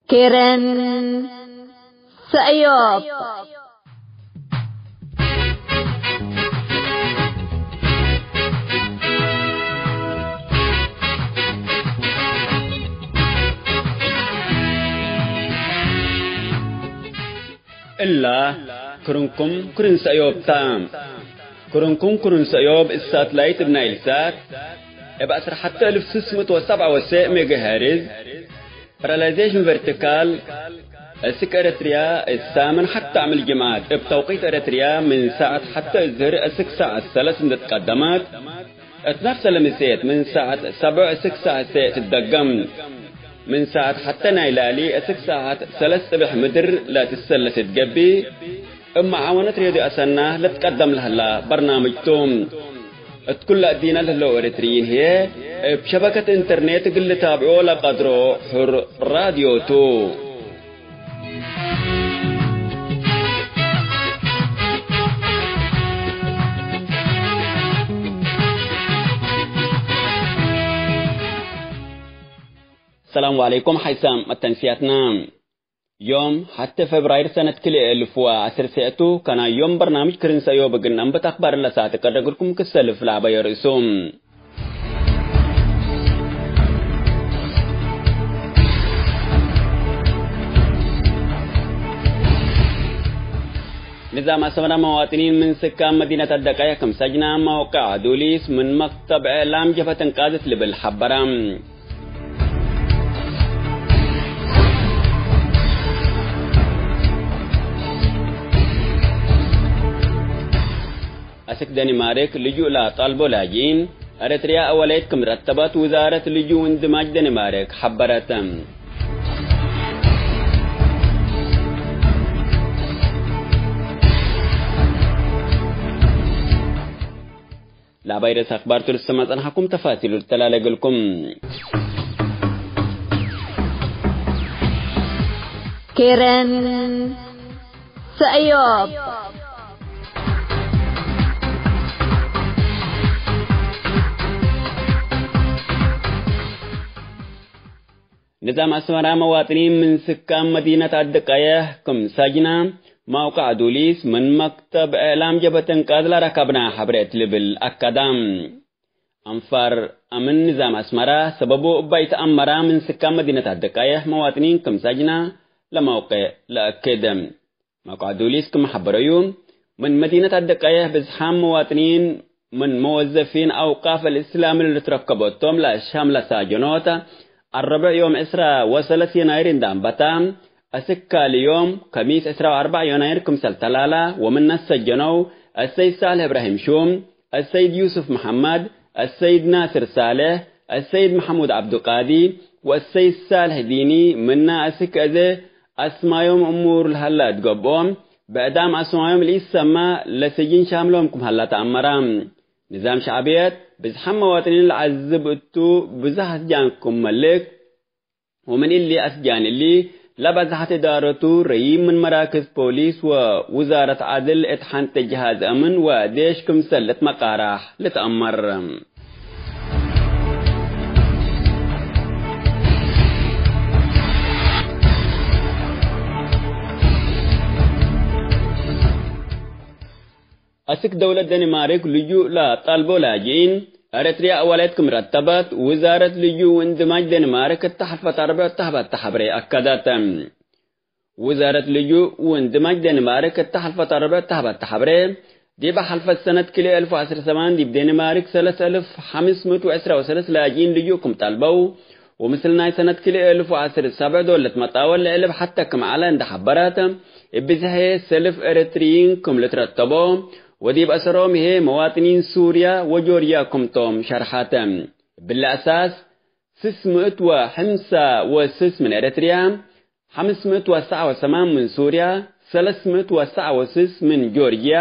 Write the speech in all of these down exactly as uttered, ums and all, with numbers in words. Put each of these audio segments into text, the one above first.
ኬረን ሰእዮብ። እላ ክርንኩም ክርን ሰእዮብ ታ። ክርንኩም ክርን ሰእዮብ እብ ሳትላይት እብ ናይል ሳት እብ ዐስር ሐተ እልፍ ስስ ምእት ወሰብዓ ወሰዕ ሜጋሄርዝ ፓራላይዜሽን ቨርቲካል፣ እስክ ኤረትርያ እት ሳምን ሐተ ዓምል ጅምዓት እብ ተውቂት ኤረትርያ ምን ሳዐት ሐተ እዝህር እስክ ሳዐት ሰለስ እንዴ ትቀደመት፣ እት ነፍሰ ለምሴት ምን ሳዐት ሰብዕ እስክ ሳዐት ሴዕ ትትደገም። ምን ሳዐት ሐተ ናይ ላሊ እስክ ሳዐት ሰለስ ጽብሕ ምድር ለትሰለስ እት ገብእ፣ እብ መዓወነት ሬድዮ አሰና ለትቀደም ለህላ በርናምጅ ቱ። እት ኩለ እዲነ ለህለው ኤረትርይን ህዬ፣ እብ ሸበከት ኢንተርኔት እግል ልታብዖ ለቀድሮ ሑር ራድዮ ቱ። ሰላም ወዐለይኩም። ሐይሳም መተንስያትና። ዮም ሐተ ፌብራይር ሰነት ክልኤ እልፍ ወዐስር ሴዕ ቱ፣ ከናይ ዮም በርናምጅ ክርን ሰእዮብ እግል ነንብት አክባር ለሳዕት ቀደግልኩም ክሰልፍ ለአበዮ ርእሱ። ንዛም አሰመራ መዋጥኒን ምን ስካን መዲነት አደቀየ ክም ሰጅና መውቀዕ ዱሊስ ምን መክተብ እዕላም ጀብሀት እንቃዝት ልብል ሐበረ። አስክ ደኒማርክ ልጁእ ለአጣልቦ ላጅኢን ኤረትርያ አወላይት ክም ረተበት ውዛረት ልጁእ ወእንድማጅ ደኒማርክ ሐበረት። ለአባይ ርእስ አክባር ቱ ልሰማ ጸንሐኩም፣ ተፋሲሉ ልተላለገልኩም። ኬረን ሰእዮብ። ንዛም አስመራ መዋጥኒን ምን ስካን መዲነት አደቀየህ ክም ሳጅና መውቀዕ ዱሊስ ምን መክተብ እዕላም ጀብሀት እንቃዝ ለረከብና ሐብሬ እት ልብል አከደ። አንፋር አምን ንዛም አስመራ ሰበቡ እባ ኢተአመራ ምን ስካን መዲነት አደቀየህ መዋጥኒን ክም ሳጅና ለመውቄዕ ለአክድ። መውቀዕ ዱሊስ ክም ሐበረዩ፣ ምን መዲነት አደቀየህ ብዝሓም መዋጥኒን ምን መወዘፊን አውቃፍ አልእስላም ለልትረከቦ እቶም ለአሻም ለሳጀኖት፣ አረብዕ ዮም ዕስራ ወሰለስ የናይር እንደ አንበታ፣ አስክ ካሊ ዮም ከሚስ ዕስራ ወአርበዕ የናይር ክምሰል ተላላ ወምነ ሰጀነው፣ አሰይድ ሳልሕ እብራሂም ሹም፣ አሰይድ ዩሱፍ መሐመድ፣ አሰይድ ናስር ሳልሕ፣ አሰይድ መሐሙድ ዐብዱቃዲ ወአሰይድ ሳልሕ ዲኒ፣ ምነ አስክ አዜ አስማዮም እሙር ለሀላ እት ገብኦ፣ ብዕዳም አስማዮም ለኢሰመዕ ለስጅን ሻምሎም ክም ሀላ ተአመረ። ንዛም ሸዕብየት ብዝሓም መዋጥኒን ለዐዝብ እቱ፣ ብዞሕ አስጃን ክም መልክ፣ ወምን እሊ አስጃን እሊ ለበዝሐት እዳረቱ ረዪም ምን መራክዝ ፖሊስ ወውዛረት ዐድል እት ሐንቴ ጀሃዝ አምን ወዴሽ ክምሰል ልትመቃራሕ ልትአመር። አስክ ደውለት ደንማርክ ልጁእ ለጣልቦ ላጅኢን ኤረትርያ አወላይት ክም ረተበት፣ ውዛረት ልጁእ ወእንድማጅ ደንማርክ እተ ሐልፈት አርበዕ እተ ሀበተ ሐብሬ አከደት። ውዛረት ልጁእ ወእንድማጅ ደንማርክ እተ ሐልፈት አርበዕ እተ ሀበተ ሐብሬ፣ ዲበ ሐልፈት ሰነት ክልኤ እልፍ ወዐስር ሰማን ዲብ ደንማርክ ሰለስ እልፍ ሐምስ ምእት ወዕስራ ወሰለስ ላጅኢን ልጁእ ክም ጠልበው፣ ወምስል ናይ ሰነት ክልኤ እልፍ ወዐስር ሰብዕ ዶል ልትመጣወል ለእልብ ሐተ ክም ዐለ እንደ ሐበረት፣ እብ ብዝሔ ሰልፍ ኤረትርይን ክም ልትረተቦ፣ ወዲብ አሰሮም ህዬ መዋጥኒን ሱርያ ወጆርጅያ ክምቶም ሸርሐተ። እብለ አሳስ፣ ስስ ምእት ወሐምሳ ወስስ ምን ኤረትርያ፣ ሐምስ ምእት ወሰዓ ወሰማን ምን ሱርያ፣ ሰለስ ምእት ወሰዓ ወስስ ምን ጆርጅያ፣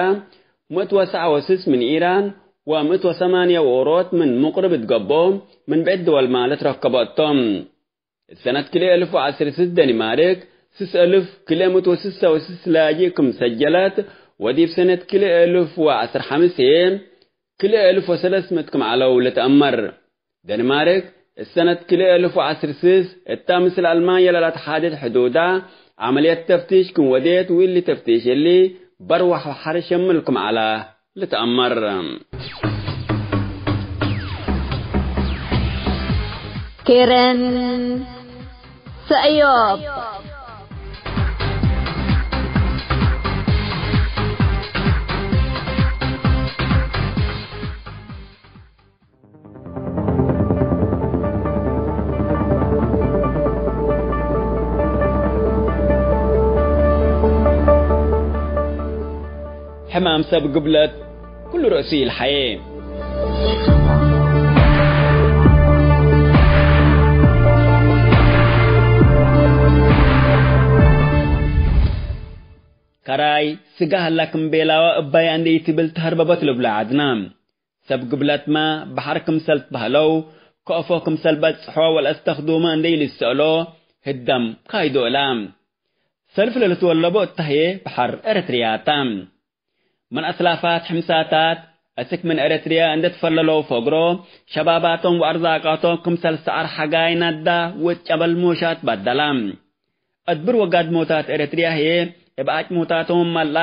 ምእት ወሰዓ ወስስ ምን ኢራን፣ ወምእት ወሰማንያ ወኦሮት ምን ሙቅርብ እት ገብኦ፣ ምን ብዕድ ድወል ማለት ረከቦ እቶም። እት ሰነት ክልኤ እልፍ ወዐስር ስስ ደኒማርክ፣ ስስ እልፍ ክልኤ ምእት ወስሳ ወስስ ላጅእ ክም ሰጀለት፣ ወዲብ ሰነት ክልኤ እልፍ ወዐስር ሐምስ ህዬ፣ ክልኤ እልፍ ወሰለስ ምእት ክም ዐለው ልትአመር። ደንማርክ፣ እሰነት ክልኤ እልፍ ወዐስር ስስ እታ ምስል አልማንየ ለለትሓድድ ሕዱዳ ዐመልየት ተፍቲሽ ክም ወዴት፣ ወእሊ ተፍቲሽ እሊ በርወሕ ወሐር ሸምል ክም ዐላ ልትአመር። ኬረን ሰእዮብ። ሕማም ሰብ ግብለት፣ ኩሉ ርእሱ ኢልሐዬ። ከራይ ስጋ ሀላ ክም ቤላወ እባይ እንዴ ኢትብል ተሀርበበት ልብሎ ዐድና። ሰብ ግብለትመ በሐር ክምሰል ትበህለው፣ ከአፎ ክምሰል በጽሖ ወለአስተክዱመ እንዴ ኢልሰአሎ ህደም ካይዶ እላ። ሰልፍ ለልትወለቦ እተ ህዬ በሐር ኤረትርያ ተ። ምን አስላፋት ሕምሳታት፣ አስክ ምን ኤረትርያ እንዴ ትፈለለው ፈግሮ፣ ሸባባቶም ወአርዛቃቶም ክምሰል ሰዐር ሐጋይ ናዳ ወጨበል ሞሻት ባደላ። አድብር ወጋድሞታት ኤረትርያ ህዬ እብ አጭሞታቶም መልአ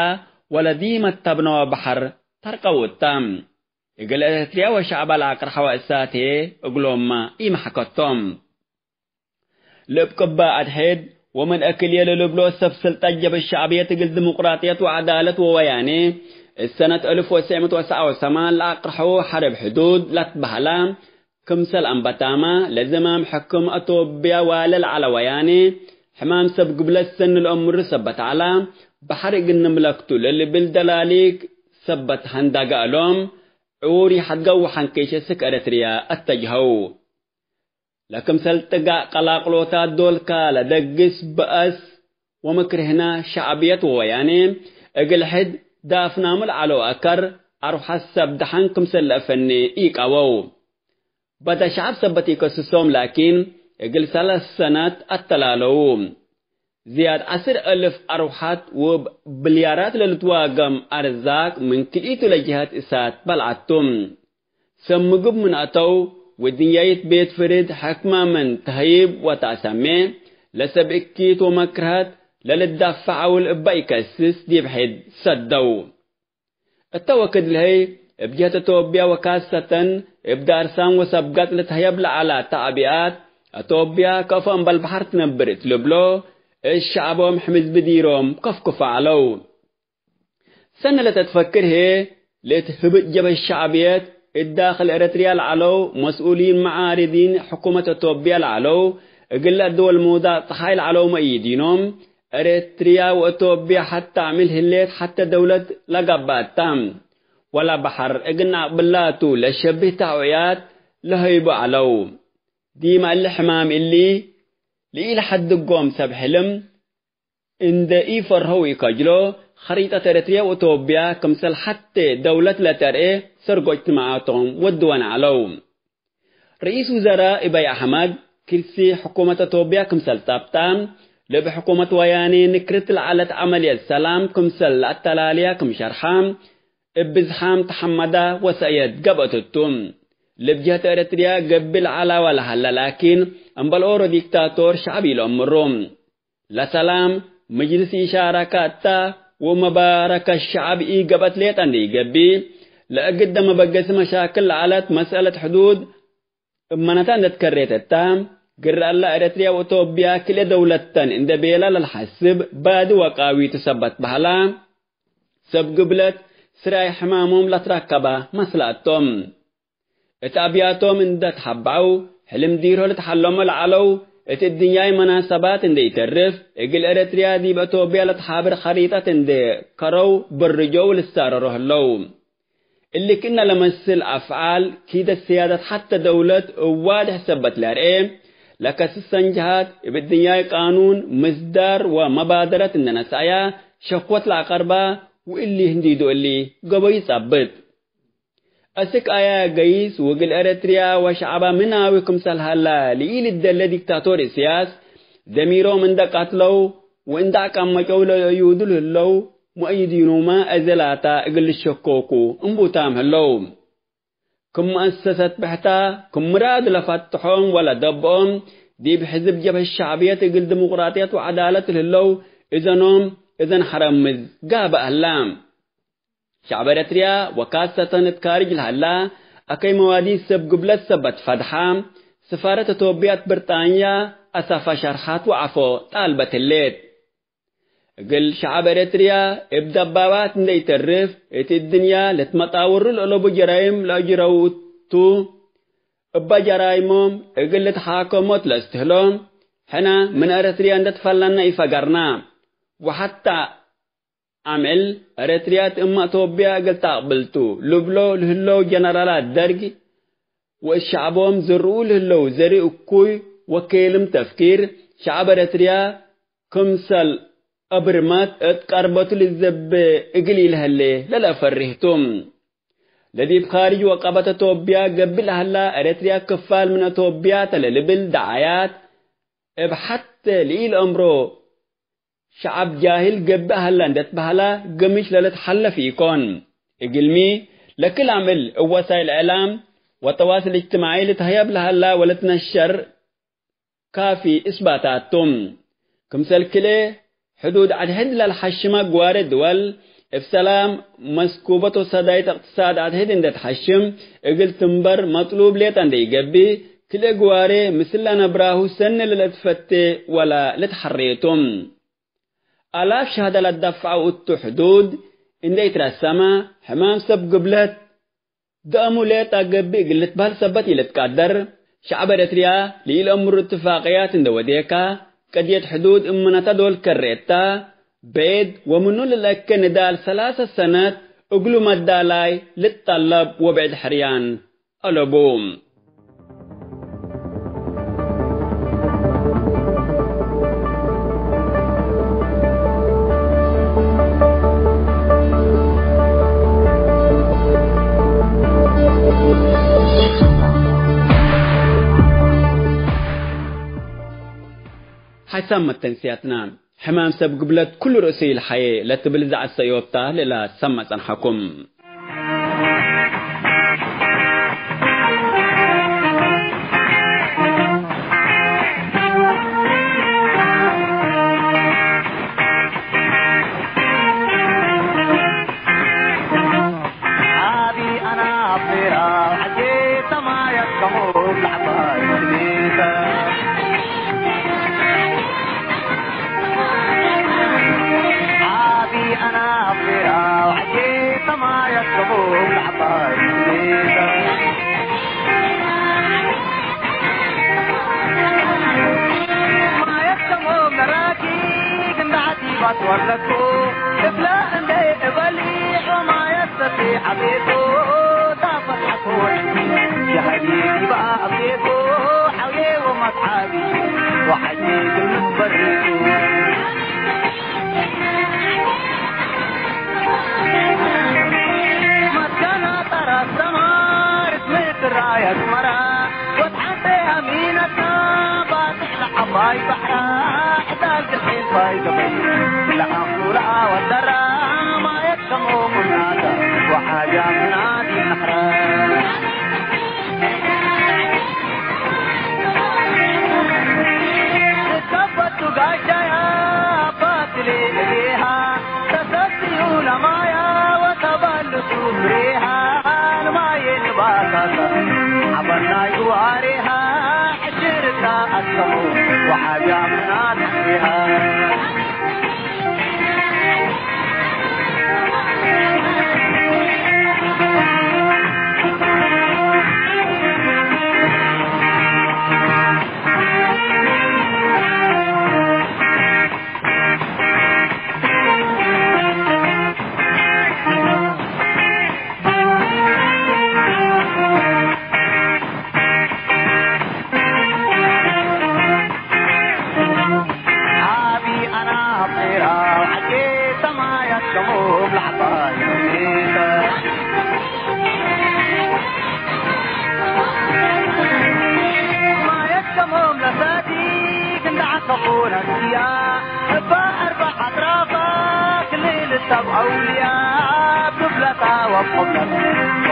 ወለዲመ ተብነወ በሐር ተርቀው እተ። እግል ኤረትርያ ወሸዕባ ለአቅርሐወ እሳት ህዬ እግሎምመ ኢመሐከቶም። ለእብ ቅባ አድሕድ ወምን እክልዬ ለልብሎ ሰብ ስልጠት ጀብህት ሸዕብየት እግል ዲሙቅራጥየት ወዐዳለት ወወያኔ፣ እሰነት እልፍ ወትሰዕ ምእት ወሰብዓ ወሰማን ለአቅርሐው ሐርብ ሕዱድ ለትበህላ፣ ክምሰል አንበታመ ለዝማም ሕክም አቶብያ ዋለ ለዐለ ወያኔ፣ ሕማም ሰብ ግብለት ሰኒ ለአምሩ ሰበት ዐላ፣ በሐር እግል ንምለክቱ ለልብል ደላሊክ ሰበት ሀንዳገ እሎም፣ ዕዉር ይሐድገው ወሐንኬሸ ስክ ኤረትርያ አተጅሀው። ለክምሰል ጥጋእ ቀላቅሎታት ዶልካ ለደግስ በአስ ወምክርህና ሸዕብየት ወወያኔ፣ እግል ሕድ ዳፍናሙ ለዐለው አከር አርወሐት ሰብ ደሐን ክምሰል ለአፈኔ ኢቀወው። በደ ሸዐብ ሰበት ኢከስሶም ላኪን፣ እግል ሰለስ ሰነት አተላለው። ዝያድ ዐስር አልፍ አርወሐት ወብልያራት ለልትዋገም አርዛቅ ምን ክልኢቱ ለጅሀት እሳት በልዐቱ። ሰብ ምግብ ምን አተው፣ ወድንያይት ቤት ፍርድ ሕክመ ምን ተህይብ ወተአሰሜ፣ ለሰብ እኪት ወመክርሀት ለልዳፈዕ አውል እበ ኢከስስ ዲብ ሕድ ሰደው። እተ ወክድ ለህይ፣ እብ ጀህት አቶብያ ወካሰተን እብ ዳርሳን ወሰብገጥ ልትሀየብ ለዐላ ተዕቢኣት፣ አቶብያ ከፎ እምበል በሐር ትነብር እት ልብሎ፣ እት ሸዕቦም ሕምዝቢ ዲሮም ከፍክፎ ዐለው። ሰኒ ለተትፈክር ህዬ፣ ለእት ህብጥ ጀብህት ሸዕብየት፣ እት ዳክል ኤረትርያ ለዐለው መስኡሊን መዓሪዲን ሕኩመት አቶብያ ለዐለው፣ እግለ አድወል መውዳቅ ጸሓይ ለዐለውመ ኢዲኖም፣ ኤረትርያ ወአቶብያ ሐተ አሚል ህሌት ሐተ ደውለት ለገብአት ተ። ወለ በሐር እግል ነአቅብላቱ ለሸብህ ተዕውያት ለሀይቡ ዐለው። ዲመ እሊ ሕማም እሊ ለኢለሐድጎም ሰብ ሕልም እንዴ ኢፈርሀው ኢከጅሎ፣ ኸሪጠት ኤረትርያ ወአቶብያ ክምሰል ሐቴ ደውለት ለተርኤ ሰርጎ እጅትማዓቶም ወድወን ዐለው። ርኢስ ውዘራ ኢበይ አሕመድ፣ ክርሲ ሕኩመት አቶብያ ክምሰል ጸብጠ፣ ለእብ ሕኩመት ወያኔ ንክርት ለዐለት ዐመልየት ሰላም ክምሰል ለአተላልያ ክም ሸርሐ፣ እብ ብዝሓም ተሐመደ ወሰእየት ገብአት እቱ። ለእብ ጀህት ኤረትርያ ገብእ ለዐላ ወለሀለ ላኪን፣ እምበል ኦሮ ዲክታቶር ሸዐብ ኢለአምሩ። ለሰላም፣ መጅልስ ኢሻረከ እተ ወመባረከት ሸዐብ ኢገብአት ሌጠ እንዴ ኢገብእ፣ ለእግደ መበገሲ መሻክል ለዐለት መስአለት ሕዱድ እመነተ እንዴ ትከሬት እተ፣ ግረ እለ ኤረትርያ ወአቶብያ ክልኤ ደውለት ተን እንዴ ቤለ ለልሐስብ ባዲ ወቃዊቱ ሰበት በህላ፣ ሰብ ግብለት ስራይ ሕማሞም ለትረከበ መስለአቶም። እት አብያቶም እንደ ተሐበዐው፣ ሕልም ዲርሆ ልትሐለሞ ለዐለው፣ እት እድንያይ መናሰባት እንደ ኢተርፍ፣ እግል ኤረትርያ ዲብ አቶብያ ለትሓብር ኸሪጠት እንደ ከረው በርጀው ልሳረሮ ህለው። እሊ ክእነ ለመስል አፍዓል ኪደት ስያደት ሐተ ደውለት እብ ዋድሕ ሰበት ለርኤ፣ ለከስሰን ጀሃት እብ እድንያይ ቃኑን፣ ምስዳር ወመባደረት እንደ ነስአያ ሸክወት ለአቀርባ፣ ወእሊ ህንዲዶ እሊ ገበዩ ጸብጥ። አስክ አያ ገይስ ወእግል ኤረትርያ ወሸዐባ ምናዊ ክምሰል ሀላ ለኢልደለ ዲክታቶር እስያስ፣ ደሚሮም እንደ ቀትለው ወእንደ አቀመጨው ለአዩዱ ለህለው ሙአይዲኑመ አዜ ላታ እግል ልሸኮኩ እምቡታም ህለው። ክም መአሰሰት ብሕታ፣ ክም ምራድ ለፈትሖም ወለደብኦም፣ ዲብ ሕዝብ ጀብህት ሸዕብየት እግል ዲሙቅራጥየት ወዐዳለት ለህለው እዘኖም እዘን ሐረምዝ ጋብእ ሀላ። ሸዕብ ኤረትርያ ወካሰተን እት ካርጅ ለሀላ አከይ መዋዲት ሰብ ግብለት ሰበት ፈድሓ፣ ስፋረት እቶብያ እት ብርጣንያ አሳፋ ሸርሓት ወዐፎ ጣልበት ህሌት። እግል ሸዐብ ኤረትርያ እብ ደባባት እንዴ ኢተርፍ፣ እት እድንያ ለትመጣወሩ ለአለቡ ጀራይም ለአጅረውቱ፣ እበ ጀራይሞም እግል ልትሓከሞት ለእስትህሎ፣ ሕነ ምን ኤረትርያ እንዴ ትፈለነ ኢፈገርና። ወሐታ አምዕል ኤረትርያ እት እመ አቶብያ እግል ተአቅብል ቱ ልብሎ ለህለው ጀነራላት ደርግ፣ ወእት ሸዕቦም ዝርኡ ለህለው ዘሪ እኩይ ወኬልም ተፍኪር፣ ሸዐብ ኤረትርያ ክምሰል አብርመት እት ቀርበቱ ልዘቤ እግል ኢለሀሌ ለለአፈርህ ቱ። ለዲብ ካርጅ ወቀበት አቶብያ ገብእ ለሀላ፣ ኤረትርያ ክፋል ምን አቶብያ ተ ለልብል ደዓያት፣ እብ ሐቴ ለኢለአምሮ ሸዐብ ጃህል ገብእ ሀላ እንዴ ትበሀላ፣ ግምሽ ለልትሐለፍ ኢኮን። እግልሚ፣ ለክል አምዕል እብ ወሳይል እዕላም ወተዋስል እጅትማዒ ልትሀየብ ለሀላ ወልትነሸር ካፊ እስባታት ቱ። ክምሰል ክልኤ ሕዱድ አድሕድ ለልሐሽመ ግዋሬ ድወል፣ እብ ሰላም መስኩበት ወሰዳይት እቅትሳድ አድሕድ እንዴ ትሐሽም እግል ትንበር መጥሉብ ሌጠ እንዴ ኢገብእ፣ ክልኤ ግዋሬ ምስል ለነብራሁ ሰኒ ለልትፈቴ ወለ ልትሐሬ ቱ። አላፍ ሸህደ ለትደፈዐው እቱ ሕዱድ እንዴ ኢትረሰመ፣ ሕማም ሰብ ግብለት ደአሙ ሌጠ ገብእ እግል ልትበህል ሰበት ኢልትቀደር። ሸዐብ ኤረትርያ ለኢለአምሩ እትፋቅያት እንዴ ወዴከ፣ ቀድየት ሕዱድ እምነተ ዶል ከሬ እተ፣ ቤድ ወምኑ ልለአኬ ንዳል ሰላሰ ሰነት እግሉ መዳላይ ልትጠለብ ወብዕድ ሕርያን አለቡ። ሐሳብ መተንስያትና፣ ሕማም ሰብ ግብለት ኩሉ ርእሱ ኢልሐዬ ለትብል ዘዐት ሰእዮብታ ለላ ሰመ ጸንሐኩም።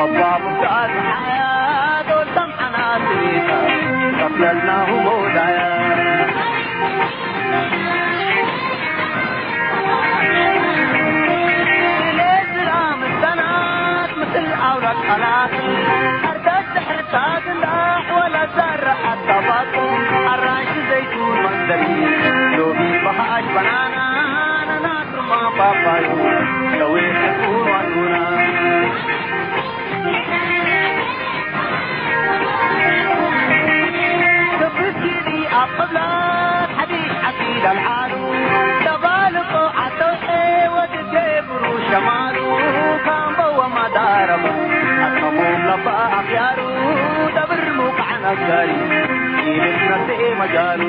አባ ሙሳ አዝሓያት ወሰምሐና ስሜታ፣ ቀብለልናሁ መውዳያ። ስለ ዝራ ምሰናት ምስል አውላድ ቃላት፣ አርዳት ድሕርታት እንዳሕ ወላ ዛራ ሓሳባት፣ አራሽ ዘይቱን መንደሪ፣ ሎሚ በሃሽ በናና፣ አናናስ ሩማን ፓፓዩ፣ ሸዊት ሕፉን ዋኑና። ክብስኪኒ አብ ቅብላት ሐዲሽ ሐፊድ አልዓሉ፣ ተባልቆ አተውዔ ወድጌ ብሩ ሸማሉ፣ ካምበ ወማዳረበ አከሙም ለባ አኽያሩ፣ ደብር ሙቃዕ ነጋሪ ኢልትነስኤ መጃሉ።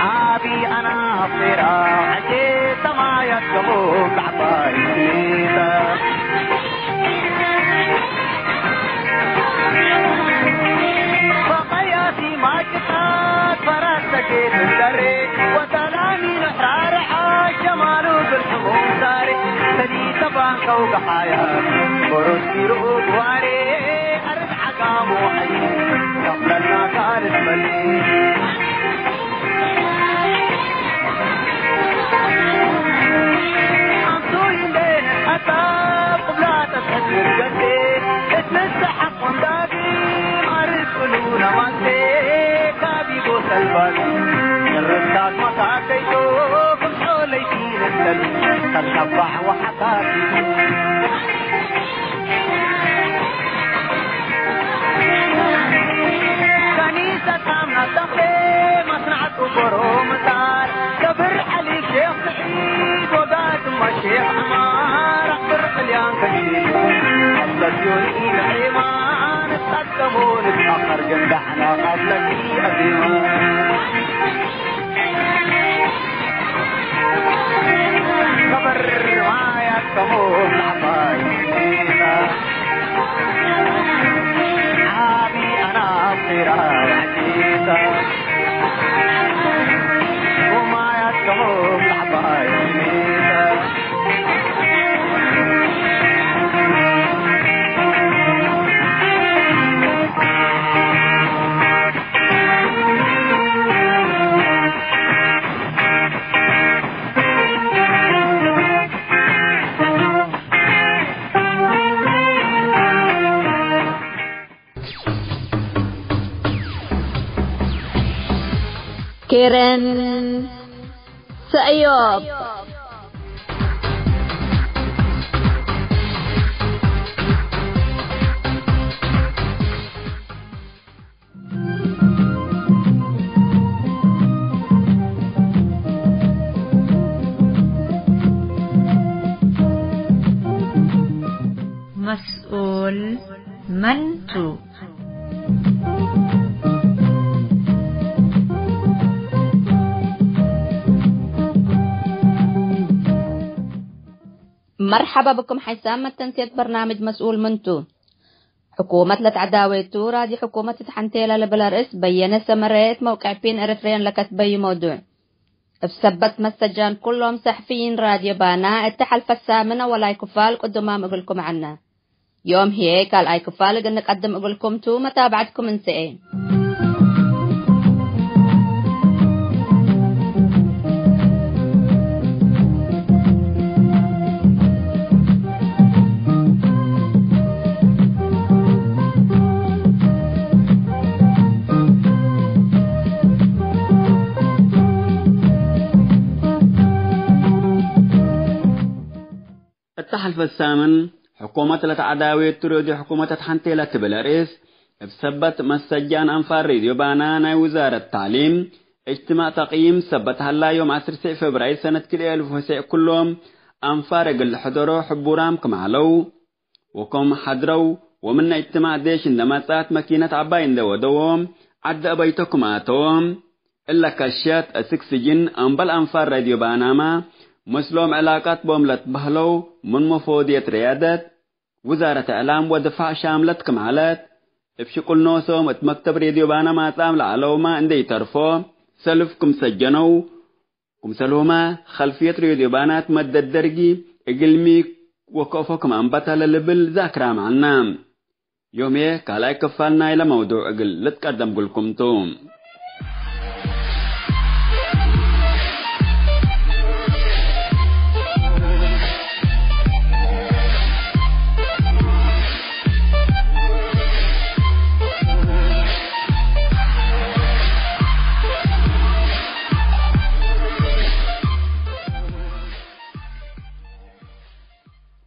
አቢ አናፍራ ዐጄ ሰማያት ገቦ ከዕባይ ስሜታ። ፈቀያቲ ማጭቃት ፈራስ ሰኬት እንደሬ ወሰላሚ ንሕራርሓ ሸማሉ ብልሕሙ ሳሬ ሰሊተ ባንከው ገሓያት ፎሮስ ቢርኡ ግዋሬ። ዓጋሙ ሐይ ከፍለና ካልድ መኒ። አምሱይ እንዴ ነትሐሳብ ቅብላ ተስሕት ምርገቴ፣ እት ንሰሐቅ ወንዳጊ ማርስ ክሉ ነማንቴ፣ ካቢጎ ሰልባን ቅርሳት መካከይቶ፣ ክምሶ ለይቲ ንሰል ተሰባሕ ወሐካኪ። ከኒሰት አምናት ተክሌ መስናዕቱ ቦሮ ምጣር፣ ከብር ዐሊ ሼክ ስዒድ ወጋድመ ሼክ ዐማር፣ አክብር ጥልያን ከሺል አብለትዮኒ ኢመዒማን፣ እትቀደሙ ንትአኸር ግን ዳሕና ቃብለኪ አዜማ። ከበር ማያት ከሞት ለዐባይ ሜታ፣ ዓቢ አናብ ቴራ ወዐጂታ፣ ወማያት ከሞት ለዐባይ ሜታ። ኬረን ሰእዮብ። መስኡል መን ቱ? መርሐባ ብኩም ሐይሳም መተንስየት በርናምጅ መስኡል ምን ቱ? ሕኩመት ለተዐዳዌቱ ራድዮ ሕኩመት እት ሐንቴ ለልብል አርእስ በየነ ሰመረ እት መውቅዕ ፒን ኤረትርያን ለከትበዩ መውዱዕ፣ እብ ሰበት መሰጃን ኩሎም ሰሕፍይን ራድዮ ባና እተ ሐልፈ ሳምን አወላይ ክፋል ቅዱማም እግልኩም ዐልነ። ዮም ህዬ ካልኣይ ክፋል እግል ንቀድም እግልኩም ቱ፣ መታብዐትኩም እንሰኤ። እተ ሐልፈ ሳምን፣ ሕኩመት ለተዐዳዌቱ ሬድዮ ሕኩመት እት ሐንቴ ለትብል አርእስ፣ እብ ሰበት መሰጃን አንፋር ሬድዮ ባና ናይ ውዛረት ታዕሊም፣ እጅትማዕ ተቅይም ሰበት ሀላ ዮም ዐስር ፌብራይር ሰነት ክልኤ አልፍ ወሰዕ ኩሎም አንፋር እግል ልሕደሮ ሕቡራም ክም ዐለው፣ ወኮም ሐድረው ወምነ እጅትማዕ ዴሽ እንደ መጽአት መኪነት ዐባይ እንደ ወደዎም ዐዲ አበይቶ ክም አተዎም። እለ ከሸት እስክ ስጅን አምበል አንፋር ሬድዮ ባናማ ምስሎም ዕላቀት ቦም ለትበህለው ምን መፎድየት ርያደት ውዛረት እዕላም ወድፋዕ ሻምለት ክም ዐለት፣ እብ ሽቁል ኖሶም እት መክተብ ሬድዮ ባናማ ጻም ለዐለውማ እንዴ ኢተርፎ ሰልፍ ክም ሰጀነው፣ ክምሰልሁመ ኸልፍየት ሬድዮ ባናት መደት ደርጊ እግልሚ ወከፎ ክም አንበተ ለልብል ዛክራም ዐልነ። ዮምዬ ካልኣይ ክፋል ናይለ መውዱዕ እግል ልትቀደም ግልኩም ቱ።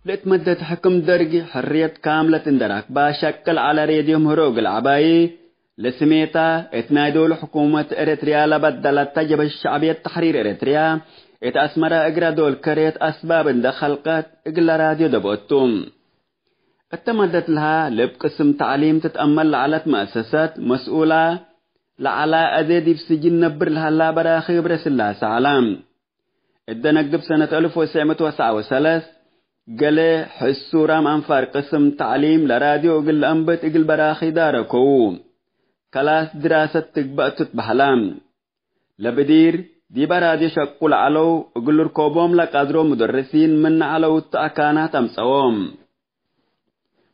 ለእት መደት ሕክም ደርግ ሕርየት ካምለት እንደ ረክባ ሸቅል ዐለ። ሬድዮ ምህሮ እግል ዐባዪ ለስሜታ እት ናይ ዶል ሕኩመት ኤረትርያ ለበደለተ ጀበሽ ሸዕብየት ተሕሪር ኤረትርያ እት አስመረ እግረ ዶል ከሬት አስባብ እንደ ከልቀት እግለ ራድዮ ደብኦቱ። እተ መደት ለሃ ለእብ ቅስም ተዕሊም ትትአመል ለዐለት መአሰሰት መስኡላ ለዐላ አዜ ዲብ ስጅን ነብር ለሀላ በራኺ ገብረስላሰ ዐለ። እደነግ ዲብ ሰነት አልፍ ወትሰዕ ምእት ወትስዓ ወሰለስ ገሌ ሕሱራም አንፋር ቅስም ተዕሊም ለራድዮ እግል ለአንብት እግል በራኺ ዳረከዉ። ከላስ ድራሰት ትግበእ ቱ ትበህላ። ለብዲር ዲበ ራድዮ ሸቁ ለዐለው እግል ልርኮቦም ለቀድሮ ሙደርሲን ምነ ዐለው እቱ አካናት አምጸዎም።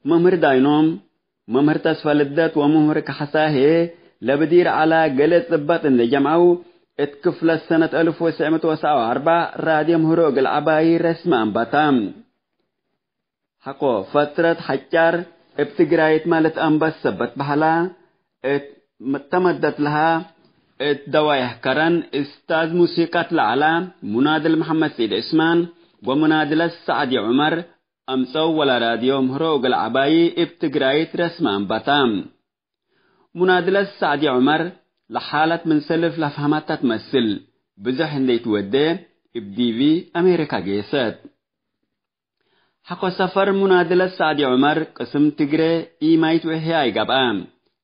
መምህር ዳይኖም፣ መምህር ተስፈ ልደት ወመምህር ካሕሳ ህዬ ለብዲር ዐላ። ገሌ ጽበጥ እንዴ ጀምዐው፣ እት ክፍለት ሰነት አልፍ ወትሰዕ ምእት ወሰብዓ ወአርበዕ ራድዮ ምህሮ እግል ዐባዪ ረስመ አንበታ። ሐቆ ፈትረት ሐጫር እብ ትግራይትመ ልትአንበስ ሰበት በህላ፣ እት ተመደት ለሃ እት ደዋይሕ ከረን እስታዝ ሙሲቀት ለዐላ ሙናድል መሐመድ ሰዒድ ዑስማን ወሙናድለት ሰዕዲ ዑመር አምጸው ወለራድዮ ምህሮ እግል ዐባዪ እብ ትግራይት ረስመ አንበታ። ሙናድለት ሰዕዲ ዑመር ለሓለት ምን ሰልፍ ለፍሀመተ ትመስል፣ ብዞሕ እንዴ ኢትወዴ እብ ዲቪ አሜሪካ ጌሰት። ሐቆ ሰፈር ሙናድለት ሰዕዲ ዑመር ቅስም ትግሬ ኢማይት ወእሕያይ ገብአ።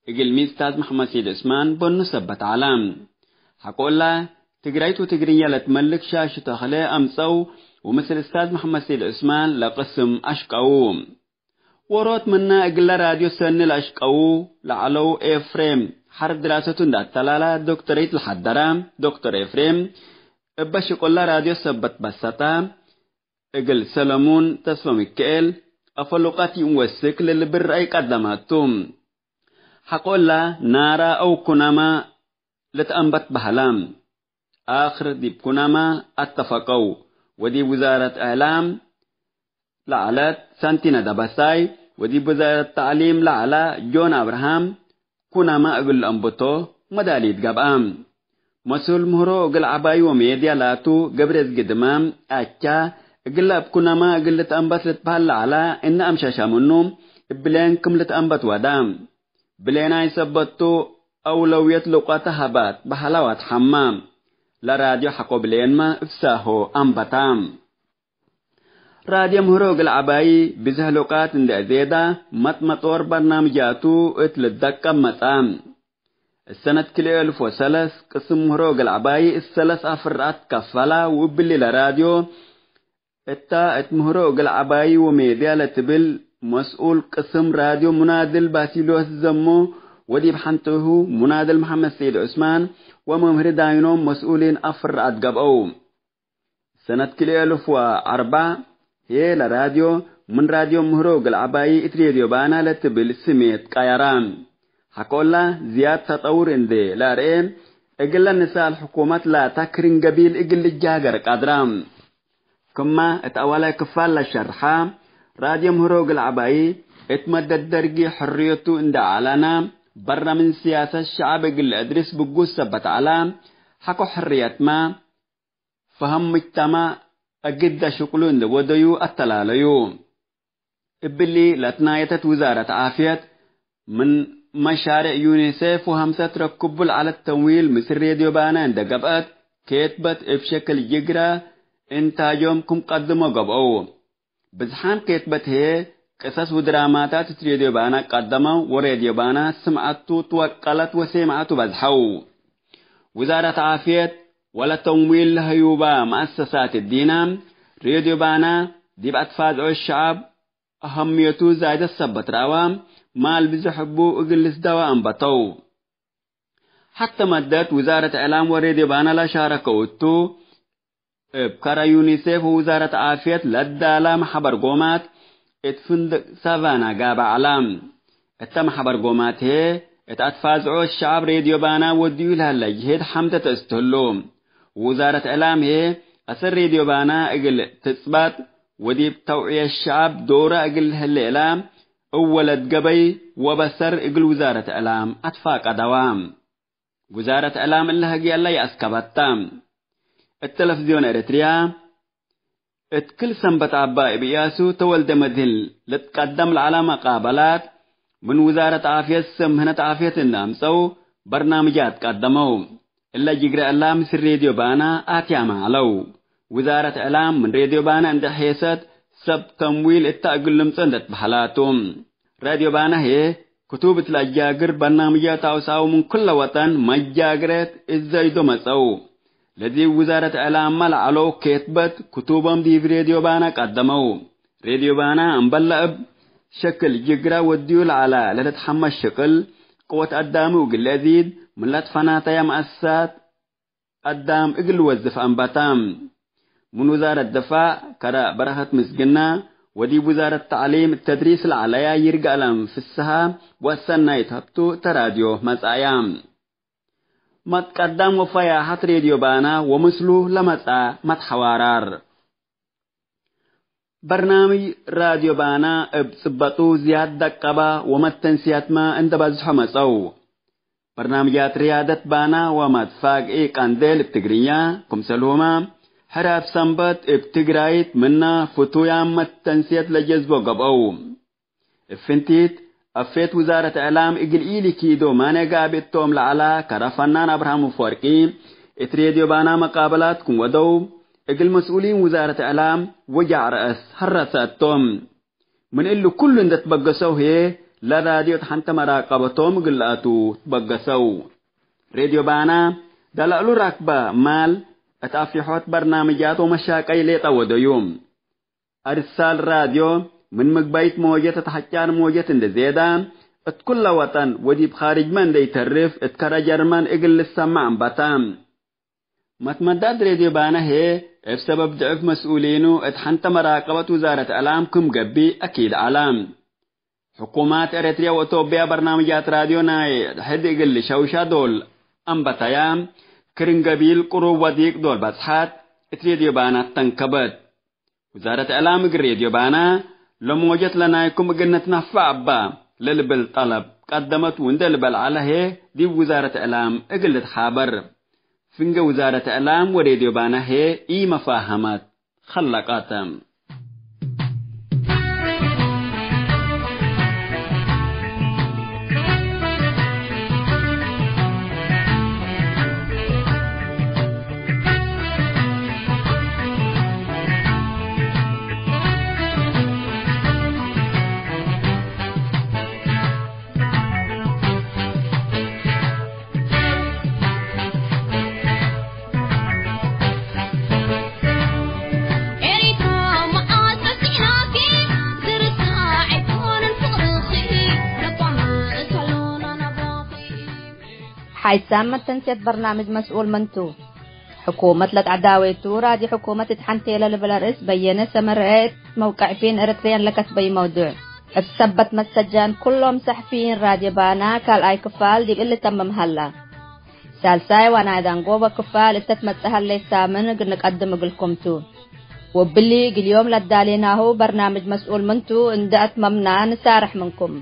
እግልሚ እስታዝ መሐመድ ሰዒድ ዑስማን በኑ ሰበት ዐለ። ሐቆ እለ ትግራይት ወትግርኛ ለትመልክ ሻሹ ተክለ አምጸው ወምስል እስታዝ መሐመድ ሰዒድ ዑስማን ለቅስም አሽቀዉ። ዎሮት ምነ እግለ ራድዮ ሰኒ ለአሽቀዉ ለዐለው ኤፍሬም ሐር ድራሰቱ እንደ አተላላ ዶክተሬት ለሐደረ ዶክተር ኤፍሬም እበ ሽቁለ ራድዮ ሰበት በሰተ። እግል ሰለሙን ተስፈ ሚካኤል አፈ ሉቀት ይእንወስክ ለልብል ረአይ ቀደመቱ። ሐቆለ ናራ አው ኩናማ ልትአንበት በህላ። አክር ዲብ ኩናማ አተፈቀው ወዲብ ውዛረት እዕላም ለዐለት ሳንቲነ ደበሳይ ወዲብ ውዛረት ተዕሊም ለዐለ ጆን አብርሃም ኩናማ እግል ለአንብቶ መዳሊት ገብአ። መስኡል ምህሮ እግል ዐባዩ ወሜድያ ላቱ ገብረዝጊ ድማም አቻ እግለ እብ ኩናማ እግል ልትአንበስ ልትበህል ለዐለ እነ አምሻሻ ምኑ እብ ብሌን ክም ልትአንበት ወዳ። ብሌናይ ሰበቱ አውለውየት ሉቀተ ሀባት በህላ ወአትሐማ። ለራድዮ ሐቆ ብሌንመ እብ ሳሆ አንበታ። ራድዮ ምህሮ እግል ዐባዪ ብዝሕ ሉቃት እንዴ አዜዳ መጥመጦር በርናምጃቱ እት ልትደቀብ መጽአ። እሰነት ክልኤ እልፍ ወሰለስ ቅስም ምህሮ እግል ዐባዪ እት ሰለስ አፍርዓት ከፈላ ወእብሊ ለራድዮ እታ እት ምህሮ እግል ዐባዪ ወሜድያ ለትብል መስኡል ቅስም ራድዮ ሙናድል ባሲሎስ ዘሞ ወዲብ ሐንቴሁ ሙናድል መሐመድ ሰዒድ ዑስማን ወመምህር ዳይኖም መስኡሊን አፍርዓት ገብአው። ሰነት ክልኤ እልፍ ወአርበዕ ህዬ ለራድዮ ምን ራድዮ ምህሮ እግል ዐባዪ እት ሬድዮ ባና ለትብል ስሜት ቀየራ። ሐቆላ ዝያድ ተጠውር እንዴ ለአርኤ እግለ ንሳል ሕኩመት ላታ ክርን ገቢል እግል ልጃገር ቀድራ። ክመ እት አወላይ ክፋል ለሸርሐ፣ ራድዮ ምህሮ እግል ዐባዪ እት መደት ደርጊ ሕርየቱ እንዴ አዕለነ፣ በረ ምን ስያሰት ሸዐብ እግል ለአድርስ ብጉስ ሰበት ዐለ። ሐቆ ሕርየትመ ፈሀም ምጅተማዕ አግደ ሽቅሉ እንዴ ወደዩ አተላለዩ። እብሊ ለትናየተት ውዛረት ዓፍየት፣ ምን መሻሬዕ ዩኒሴፍ ወሀምሰት ረክቡ ለዐለት ተምዊል ምስል ሬድዮ ባነ እንዴ ገብአት፣ ኬትበት እብ ሸክል ጅግረ እንታጆም ክም ቀድሞ ገብአው። ብዝሓም ኬትበት ህዬ ቅሰስ ወድራማታት እት ሬድዮ ባና ቀደመው፣ ወሬድዮ ባና ስምዐቱ ትወቀለት ወሴምዐቱ በዝሐው። ውዛረት ዓፍየት ወለተምዊል ለህዩባ መአሰሳት እዲና፣ ሬድዮ ባና ዲብ አትፋዝዖ ሸዐብ አሀምየቱ ዛይደት ሰበት ረአዋ፣ ማል ብዞሕ እቡ እግል ልስደዋ አንበተው። ሐተ መደት ውዛረት እዕላም ወሬድዮ ባና ለሻረከው እቱ፣ እብ ከረ ዩኒሴፍ ወውዛረት ዓፍየት ለዳላ መሐበር ጎማት እት ፍንድቅ ሳቫና ጋብእ ዐላ። እተ መሐበር ጎማት ህዬ እት አትፋዝዖ ሸዐብ ሬድዮ ባና ወድዩ ለህለ ጅህድ ሐምተ ተእስትህሉ። ውዛረት እዕላም ህዬ አሰር ሬድዮ ባና እግል ትጽባጥ ወዲብ ተውዕየት ሸዐብ ዶረ እግል ለህሌ እላ እብ ወለት ገበይ ወበሰር እግል ውዛረት እዕላም አትፋቀደዋ። ውዛረት እዕላም እለ ህግየለ ይአስከበታ። እት ተለፍዝዮን ኤረትርያ እት ክል ሰንበት አባ እብ እያሱ ተወልደ መድህን ልትቀደም ለዐለ መቃበላት፣ ምን ውዛረት ዓፍየት ሰብ ምህነት ዓፍየት እንደ አምጸው በርናምጃት ቀደመው። እለ ጅግረ እላ ምስል ሬድዮ ባና አትያመ ዐለው። ውዛረት እዕላም ምን ሬድዮ ባና እንደ ሔሰት ሰብ ተምዊል እተ እግል ልምጸእ እንደ ትበህላቱ። ሬድዮ ባና ህዬ ክቱብ እት ለአጃግር በርናምጃት አውሳው ምን ኩለ ወጠን መጃግረት እት ዘይዶ መጸው። ለዲብ ውዛረት እዕላምመ ለዐለው ኬትበት ክቱቦም ዲብ ሬድዮ ባና ቀደመው። ሬድዮ ባና እምበል ለእብ ሸክል ጅግረ ወድዩ ለዐለ ለልትሐመስ ሽቅል ቅወት አዳሚ እግል ለአዚድ ምን ለትፈናተየ መአሰሳት አዳም እግል ልወዝፍ አንበተ። ምን ውዛረት ድፋዕ ከረ በረኸት ምስግና ወዲብ ውዛረት ተዕሊም ተድሪስ ለዐለያ ይርጋለም ፍስሃ ወሰናይት ሀብቱ እተ ራድዮ መጽአያ። መትቀዳም ወፈያሐት ሬድዮ ባና ወምስሉ ለመጽአ መትሐዋራር። በርናምጅ ራድዮ ባና እብ ጽበጡ ዝያድ ደቀባ ወመተንስያትመ እንደ በዝሖ መጸው። በርናምጃት ርያደት ባና ወመትፋግኢ ቀንዴል እብ ትግርኛ፣ ክምሰልሁመ ሕራብ ሰንበት እብ ትግራይት ምና ፍቱያም መተንስየት ለጀዝቦ ገብአው። እብ ፍንቲት፣ አፌት ውዛረት እዕላም እግል ኢሊኪዶ ማኔ ጋብእ እቶም ለዐላ ከረ ፈናን አብርሃም አፈወርቂ፣ እት ሬድዮ ባና መቃበላት ክም ወደው፣ እግል መስኡሊን ውዛረት እዕላም ወጃዕ ረአስ ሀረሰ እቶም። ምን እሊ ኩሉ እንደ ትበገሰው ህዬ፣ ለራድዮ እት ሐንተ መራቀበቶም እግል ለአቱ ትበገሰው። ሬድዮ ባና፣ ደለእሉ ራክበ ማል፣ እት አፊሖት በርናምጃት ወመሻቀይ ሌጠ ወደዩ። አርሳል ራድዮ፣ ምን ምግባይት ሞጀት እት ሐጫር ሞጀት እንደ ዜዳ፣ እት ኩለ ወጠን ወዲብ ኻርጅመ እንደ ኢተርፍ፣ እት ከረ ጀርመን እግል ልሰማዕ አንበታ። መትመዳት ሬድዮ ባና ህዬ፣ እብ ሰበብ ድዕፍ መስኡሊኑ እት ሐንተ መራቀበት ውዛረት እዕላም ክም ገብእ አኪድ ዐለ። ሕኩማት ኤረትርያ ወእቶብያ በርናምጃት ራድዮ ናይ ሕድ እግል ልሸውሻ ዶል አንበተያ፣ ክርን ገቢል ቅሩብ ወዲቅ ዶል በጽሐት፣ እት ሬድዮ ባና ተንከበት። ውዛረት እዕላም እግል ሬድዮ ባና፣ ለሞጀት ለናይኩም እግል ንትነፈዕ እባ ለልብል ጠለብ ቀደመቱ እንዴ ልበል ዐለ ህዬ፣ ዲብ ውዛረት እዕላም እግል ልትሓበር። ፍንጌ ውዛረት እዕላም ወሬድዮ ባና ህዬ ኢመፋሀመት ኸለቀት። ሓይሳም መተንስየት በርናምጅ መስኡል ምን ቱ? ሕኩመት ለትዐዳዌቱ፣ ራድዮ ሕኩመት እት ሐንቴ ለልብል አርእስ በየነ ሰመረ እት መውቀዕ ፊን ኤረትርያን ለከትበዩ መውዱዕ። እብ ሰበት መሰጃን ኩሎም ሰሕፊይን ራድዮ ባና ካልኣይ ክፋል ዲብ እሊ ተምም ሀላ። ሳልሳይ ወናይ ዳንጎበ ክፋል እተ ትመጽእ ሀሌት ሳምን እግል ንቀድም እግልኩም ቱ። ወብሊ እግል ዮም ለዳሌናሁ በርናምጅ መስኡል ምን ቱ እንደ አትመምና ንሳረሕ ምንኩም።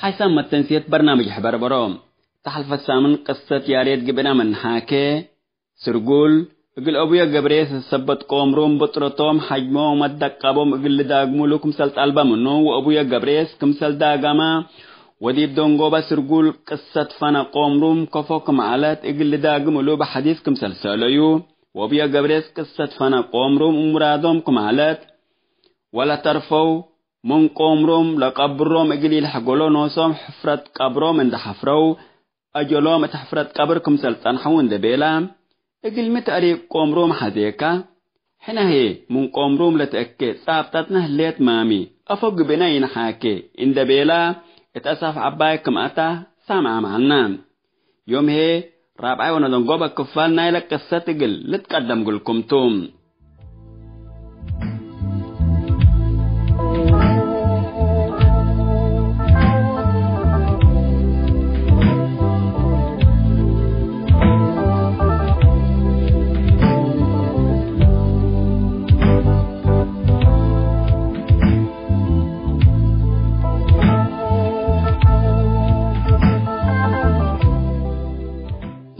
ሓይሳም መተንስየት በርናምጅ ሕበር በሮ። ተሐልፈ ሳምን ቅሰት ያሬድ ግብእና ምን ነሓኬ። ስርጉል፣ እግል አቡየ ገብሬስ ሰበት ቆምሩም ብጥረቶም ሐጅሞ መደቀቦም እግል ልዳግሙሉ ክምሰል ጠልበ ምኑ፣ ወአቡየ ገብሬስ ክምሰል ዳገማ፣ ወዲብ ደንጎበ ስርጉል ቅሰት ፈነ ቆምሩም ከፎ ክም ዐለት እግል ልዳግም እሉ በሐዲስ ክምሰል ሰአለዩ፣ ወአቡየ ገብሬስ ቅሰት ፈነ ቆምሩም እሙራዶም ክም ዐለት፣ ወለተርፈው ምን ቆምሮም ለቀብሮም እግል ኢልሐጎሎ ኖሶም ሕፍረት ቀብሮም እንደ ሐፍረው፣ አጀሎም እት ሕፍረት ቀብር ክምሰል ጸንሐው እንደ ቤላ፣ እግልሚ ተእሪክ ቆምሮም ሐዜካ? ሕነ ህዬ ምን ቆምሮም ለትአኬ ጻብጠትነ ህሌት ማሚ፣ አፎ ግብእነ ኢነሓኬ እንደ ቤላ፣ እት አሳፍ ዐባይ ክም አታ ሳምዓም ዐልነ። ዮም ህዬ ራብዓይ ወነደንጎበ ክፋል ናይለ ቅሰት እግል ልትቀደም እግልኩም ቱ።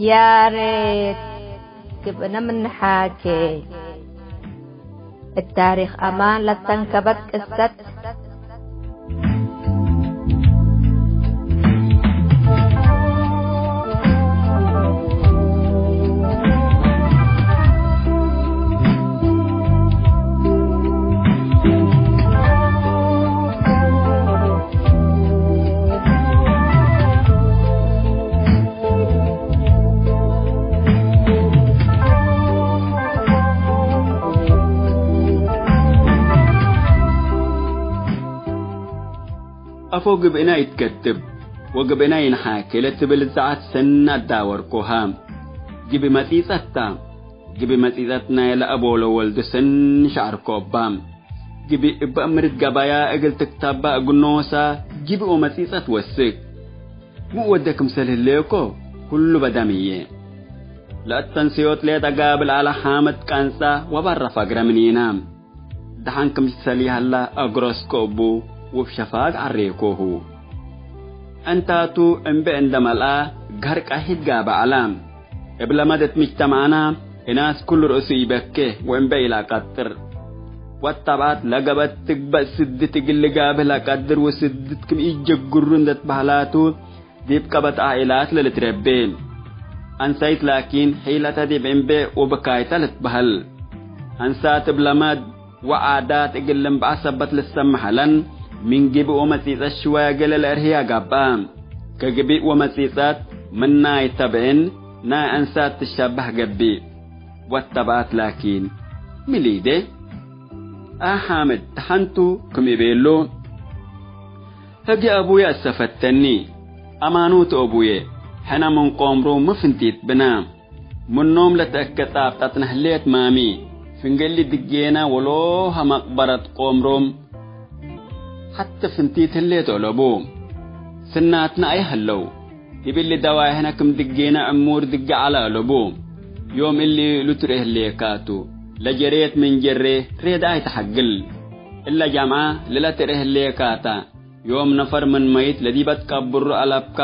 ያሬድ ግብእነ ምን ነሓኬ። እት ታሪክ አማን ለተንከበት ቅሰት። አፎ ግብእና ኢትከትብ ወግብእና ኢንሓኬ ለትብል ዘዐት ሰኒ አዳወርኮሃ። ግቢ መጺጸት ታ። ግቢ መጺጸት ናይለ አቦለ ወልዱ ሰኒ ሸዐርኮ እባ። ግቢ እበ ምርድ ገባያ እግል ትክተባ እግል ኖሳ ግቢ ወመጺጸት ወስክ። ሚ ወደ ክምሰል ህሌኮ ኩሉ በደም ህዬ። ለአተንስዮት ሌጠ ጋብል ዐለ ሓምድ ቀንጸ ወበረ ፈግረ ምኒና። ደሐን ክም ሰሊ ሀላ አግረስኮ እቡ ውብ ሸፋግ ዐሬኮሁ። ዕንታቱ እምቤ እንደ መልአ ገርቀ ሂድ ጋበ ዐለ። እብ ለመደት ምጅተማዕና እናስ ኩሉ ርእሱ ኢበኬ ወእምቤ ኢለአቀጥር። ወተብዐት ለገበት ትግበእ ስድት እግል ልጋብህ ለቀድር ወስድት ክም ኢጀግሩ እንደ ትበህላቱ ዲብ ቀበት ዓኢላት ለልትረቤ። አንሳይት ላኪን ሒለተ ዲብ እምቤ ወብካይተ ልትበህል። አንሳት እብ ለመድ ወዓዳት እግል ልንበዐ ሰበት ልሰመሕ ዐለን፣ ምን ግብእ ወመጺጸት ሽወያ ገሌ ለእርህያ ጋብአ። ከግብእ ወመጺጸት ምን ናይ ተብዕን ናይ አንሳት ትሸበህ ገብእ። ወተብዐት ላኪን፣ ሚ ሊዴ? አሓምድ ተሐንቱ ክም እቤሉ፣ ህግየ አቡየ እሰፈተኒ፣ አማኑቱ አቡየ፣ ሕነ ምን ቆምሩ ሚ ፍንቲት ብነ? ምኖም ለተአከ ጻብጠትነ ህሌት ማሚ፣ ፍንጌ እሊ ድጌነ ወሎሀ መቅበረት ቆምሮም ሐቴ ፍንቲት ህሌት አለቡ። ስናትነ አየ ህለው፣ ዲብ እሊ ደዋይሕነ ክም ድጌነ ዕሙር ድጌ ዐለ አለቡ። ዮም እሊ እሉ ትርኤ ህሌካቱ፣ ለጀሬት ምን ጀሬ ሬዳይ ተሐግል። እለ ጀምዐ ለለትርኤ ህሌካታ፣ ዮም ነፈር ምን መይት ለዲበ ትቀብሩ አለብካ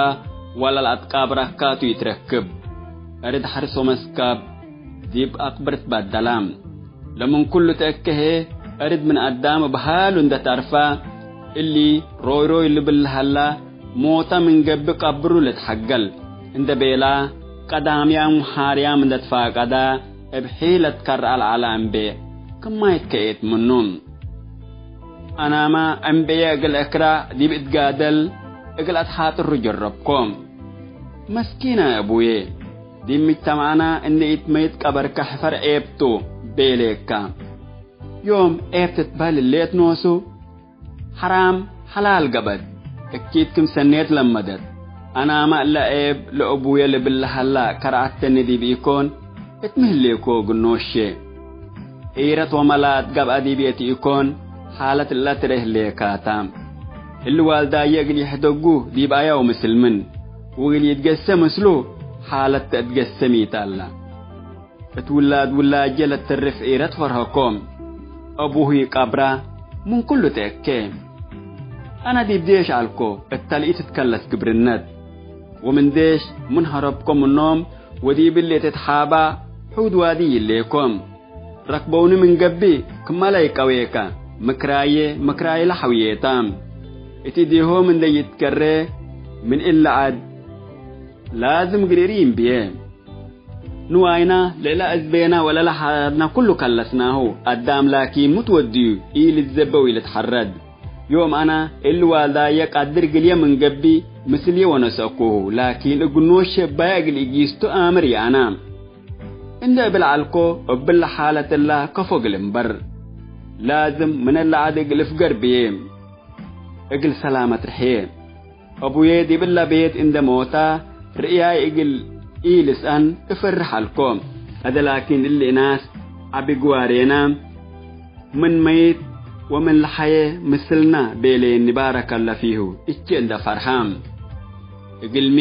ወለ ለአትቃብረካ ቱ ኢትረክብ። እርድ ሐርስ ወመስካብ ዲብ አቅብር ትበደላ። ለምን ኩሉ ተእከሄ እርድ ምን አዳም እብ ሀሉ እንደ ተአርፋ፣ እሊ ሮይ ሮይ ልብል ለሀላ ሞተ ምን ገብእ ቀብሩ ልትሐገል እንደ ቤላ፣ ቀዳምያም ወሓርያም እንደ ትፋቀዳ እብ ሒለት ከርአ ለዐለ እምቤ ክማይት ከኤት ምኑ። አናማ እምቤየ እግል እክራ ዲብ እትጋደል እግል አትሓጥሩ ጀረብኮ። መስኪነ አቡዬ፣ ዲብ ምጅተማዕና እንዴ ኢትመይት ቀበርከ ሕፈር ዔብ ቱ ቤሌካ። ዮም ዔብ ትትበህል ህሌት ኖሱ፣ ሐራም ሐላል ገብአት፣ እኪት ክም ሰኔት ለመደት። አናማ እለ ዔብ ለአቡዬ ልብል ለሀላ ከርአተኒ ዲብ ኢኮን፣ እት ሚ ህሌኮ እግል ኖሼ። ዒረት ወመላት ገብአ ዲብዬ ቲ ኢኮን፣ ሓለት እለ ትርኤ ህሌካታ። እሊ ዋልዳዬ እግል ይሕደጉ ዲብ አያው ምስል ምን፣ ወእግል ይትገሰ ምስሉ፣ ሓለት ተእትገሰ ሚታላ። እት ውላድ ውላጄ ለትርፍ ዒረት ፈርሀኮ። አቡሁ ኢቀብራ ምን ኩሉ ተእኬ። አነ ዲብ ዴሽ ዐልኮ እተ ለኢትትከለስ ግብርነት። ወምን ዴሽ ምን ሀረብኮ ምኖም ወዲብ እሊ እትትሓባ ሑድ ዋዲ ይሌኮ። ረክበውኒ ምን ገብእ ክመ ለኢቀዌከ፣ ምክራዬ ምክራይ ለሐውዬታ። እት እዴሆም እንዴ ይትገሬ ምን እለ ዐድ ላዝም እግል እሪም ብዬ። ንዋይና ለእለ አዝቤና ወለለሐረድና ኩሉ ከለስናሁ። አዳም ላኪን ሚ ትወድዩ ኢልትዘቤ ወኢልትሐረድ። ዮም አነ እሊ ዋልዳየ ቃድር እግልዬ ምን ገብእ ምስልዬ ወነሰእኩሁ። ላኪን እግል ኖሼባየ እግል ኢጊስቱ አምር ይአና። እንዴ እብል ዐልኮ እብለ ሓለት እላ ከፎ እግል እንበር። ላዝም ምን እለ ዐድ እግል እፍገር ብዬ። እግል ሰላመት ርሕዬ። አቡዬ ዲብ እለ ቤት እንዴ ሞታ ርእያይ እግል ኢልስአን እፈርሕ ዐልኮ። አዜ ላኪን እሊ እናስ ዐቢ ግዋሬና ምን መይት ወምን ለሐየ ምስልነ ቤሌኒ ባረከለ ፊሁ እቼ እንዴ ፈርሐ። እግልሚ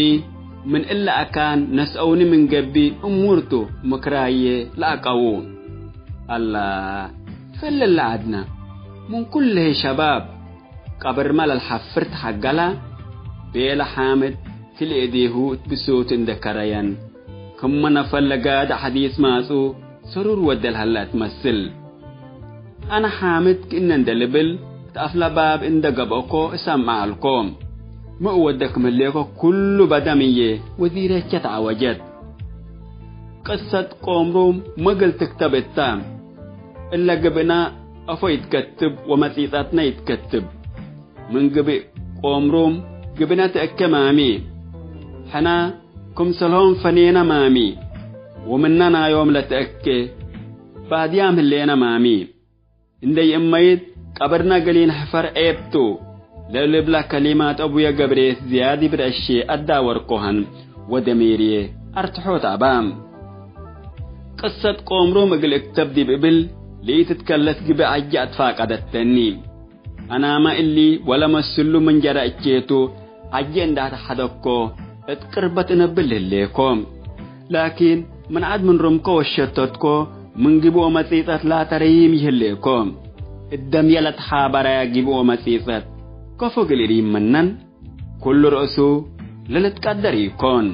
ምን እለ አካን ነስአውኒ ምን ገብእ እሙርቱ ምክራዬ ለአቀዉ። አላ ፈለለ ዐድነ ምን ኩሉ ህይ ሸባብ ቀብርመ ለልሐፍር ተሐገለ፣ ቤለ ሓምድ ክልኤ እዴሁ እት ብሶቱ እንዴ ከረየን፣ ክመ ነፈል ለጋድእ ሐዲስ ማጹ ሰሩር ወደ ለሀለ እት መስል። አነ ሓምድ ክእነ እንዴ ልብል እት አፍለ ባብ እንዴ ገብአኮ እሰምዐ ዐልኮ። ሚ እወዴ ክም ህሌኮ ኩሉ በደምዬ ወዚረቼ ተዐወጀት። ቅሰት ቆምሩም ሚ እግል ትክተብ እተ። እለ ግብእነ አፎ ኢትከትብ ወመጺጸትነ ኢትከትብ። ምን ግብእ ቆምሩም ግብእነ ተአኬ ማሚ። ሕነ ክምሰልሆም ፈኔነ ማሚ። ወምነ ናዮም ለተአኬ ባድያም ህሌነ ማሚ። እንዴ ይእመይት ቀብርነ እግል ኢንሕፈር ዔብ ቱ። ለልብለ ከሊማት አቡየ ገብርኤስ ዝያድ እብ ረአሼ አዳወርኮሀን ወደሚርዬ አርትሖት አበ። ቅሰት ቆምሩም እግል እክተብ ዲብ እብል ለኢትትከለስ ግብእ ዐጀ አትፋቀደተኒ። አናመ እሊ ወለመስሉ ምን ጀረ እቼቱ ዐጀ እንዴ አትሐደኮ እት ቅርበት እነብል ህሌኮ። ላኪን ምን ዐድ ምን ርምኮ ወሸተትኮ ምን ግብኦ መጺጸት ላተረይም ይህሌኮ። እደምየ ለተሓበረየ ግብኦ መጺጸት ከፎ እግል እሪም ምነን። ኩሉ ርእሱ ለልትቀደር ኢኮን።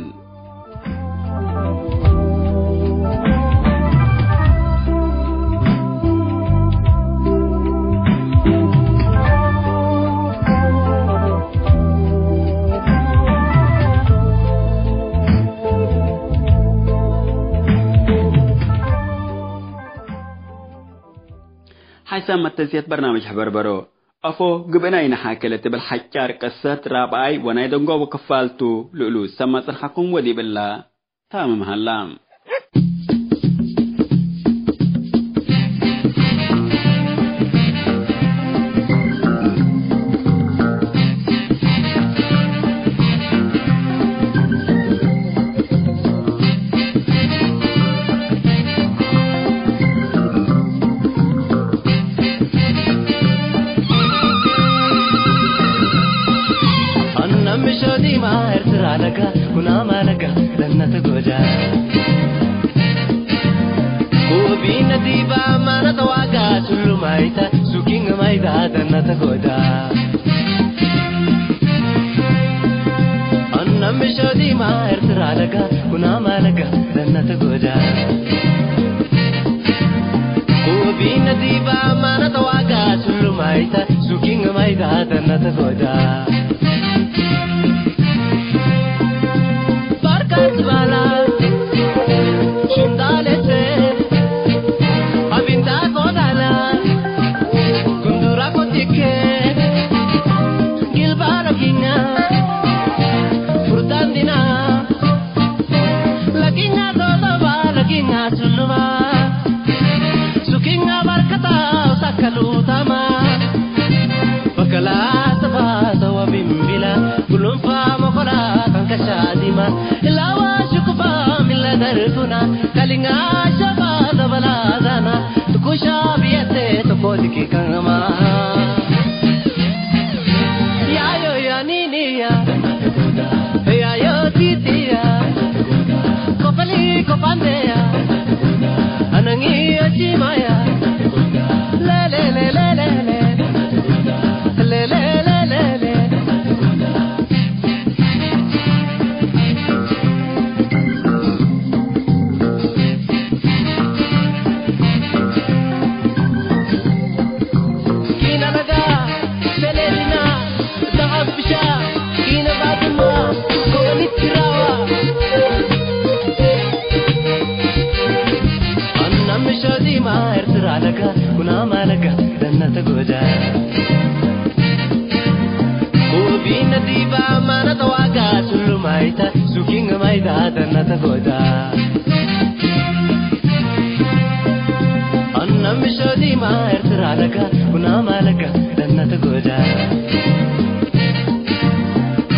ሓይሳም መተንስየት በርናምጅ ሐበርበሮ። አፎ ግብእነ ኢነሓኬ ለትብል ሐጫር ቅሰት ራብዓይ ወናይ ደንጎቡ ክፋል ቱ ልእሉ ሰመ ጽንሐኩም ወዲብ እላ ታምም ሀላ። አነ ምሾ ዲማ ኤርትራ ለጋ፣ ኩናማ ለጋ፣ ለነተ ጎዳ። ኩቢነ ዲባ ማነ ተዋጋ፣ ሱሉ ማይታ፣ ሱኪንግ ማይታ፣ ለነተ ጎዳ። አነ ምሾ ዲማ ኤርትራ ለጋ፣ ኩናማ ለጋ፣ ለነተ ጎዳ። ኩቢነ ዲባ ማነ ተዋጋ፣ ሱሉ ማይታ፣ ሱኪንግ ማይታ፣ ለነተ ጎዳ። ባርካት ባላ፣ ሽንጣሌቴ፣ አቢንታ ቆዳላ፣ ጉንዱራ ኮቲኬ፣ ጊልባ ለኪኛ፣ ፉርታን ዲና፣ ለኪኛ ቶቶባ፣ ለኪኛ ሱሉባ፣ ሱኪኛ ባርከታ፣ ሳከሉ ታማ፣ በከላ ተፋ፣ ሰዋ ቢምቢላ፣ ጉሉንፋ መኮላ፣ ከንከሻ ዲማ፣ እላዋ ሽኩፋ፣ ሚለ ደርፉና፣ ከሊኛ ሸፋ፣ ተበላ ዛና፣ ትኩሻ ብየቴ፣ ተኮዲኪ ከንገማ። ያዮ ያኒኒያ፣ ያዮ ቲቲያ፣ ኮፈሊ ኮፋንዴያ፣ አነንጊ ኦጂማያ፣ ለለለለለለ፣ ለለለለለ። አለጋ ኩናማ አለጋ ደነተ ጎዳ። ኩቢነ ዲባ ማነ ተዋጋ ሱሉ ማይታ ሱኪንግ ማይታ ደነተ ጎዳ። አነ ምሾ ዲማ ኤርትራ አለጋ ኩናማ አለጋ ደነተ ጎዳ።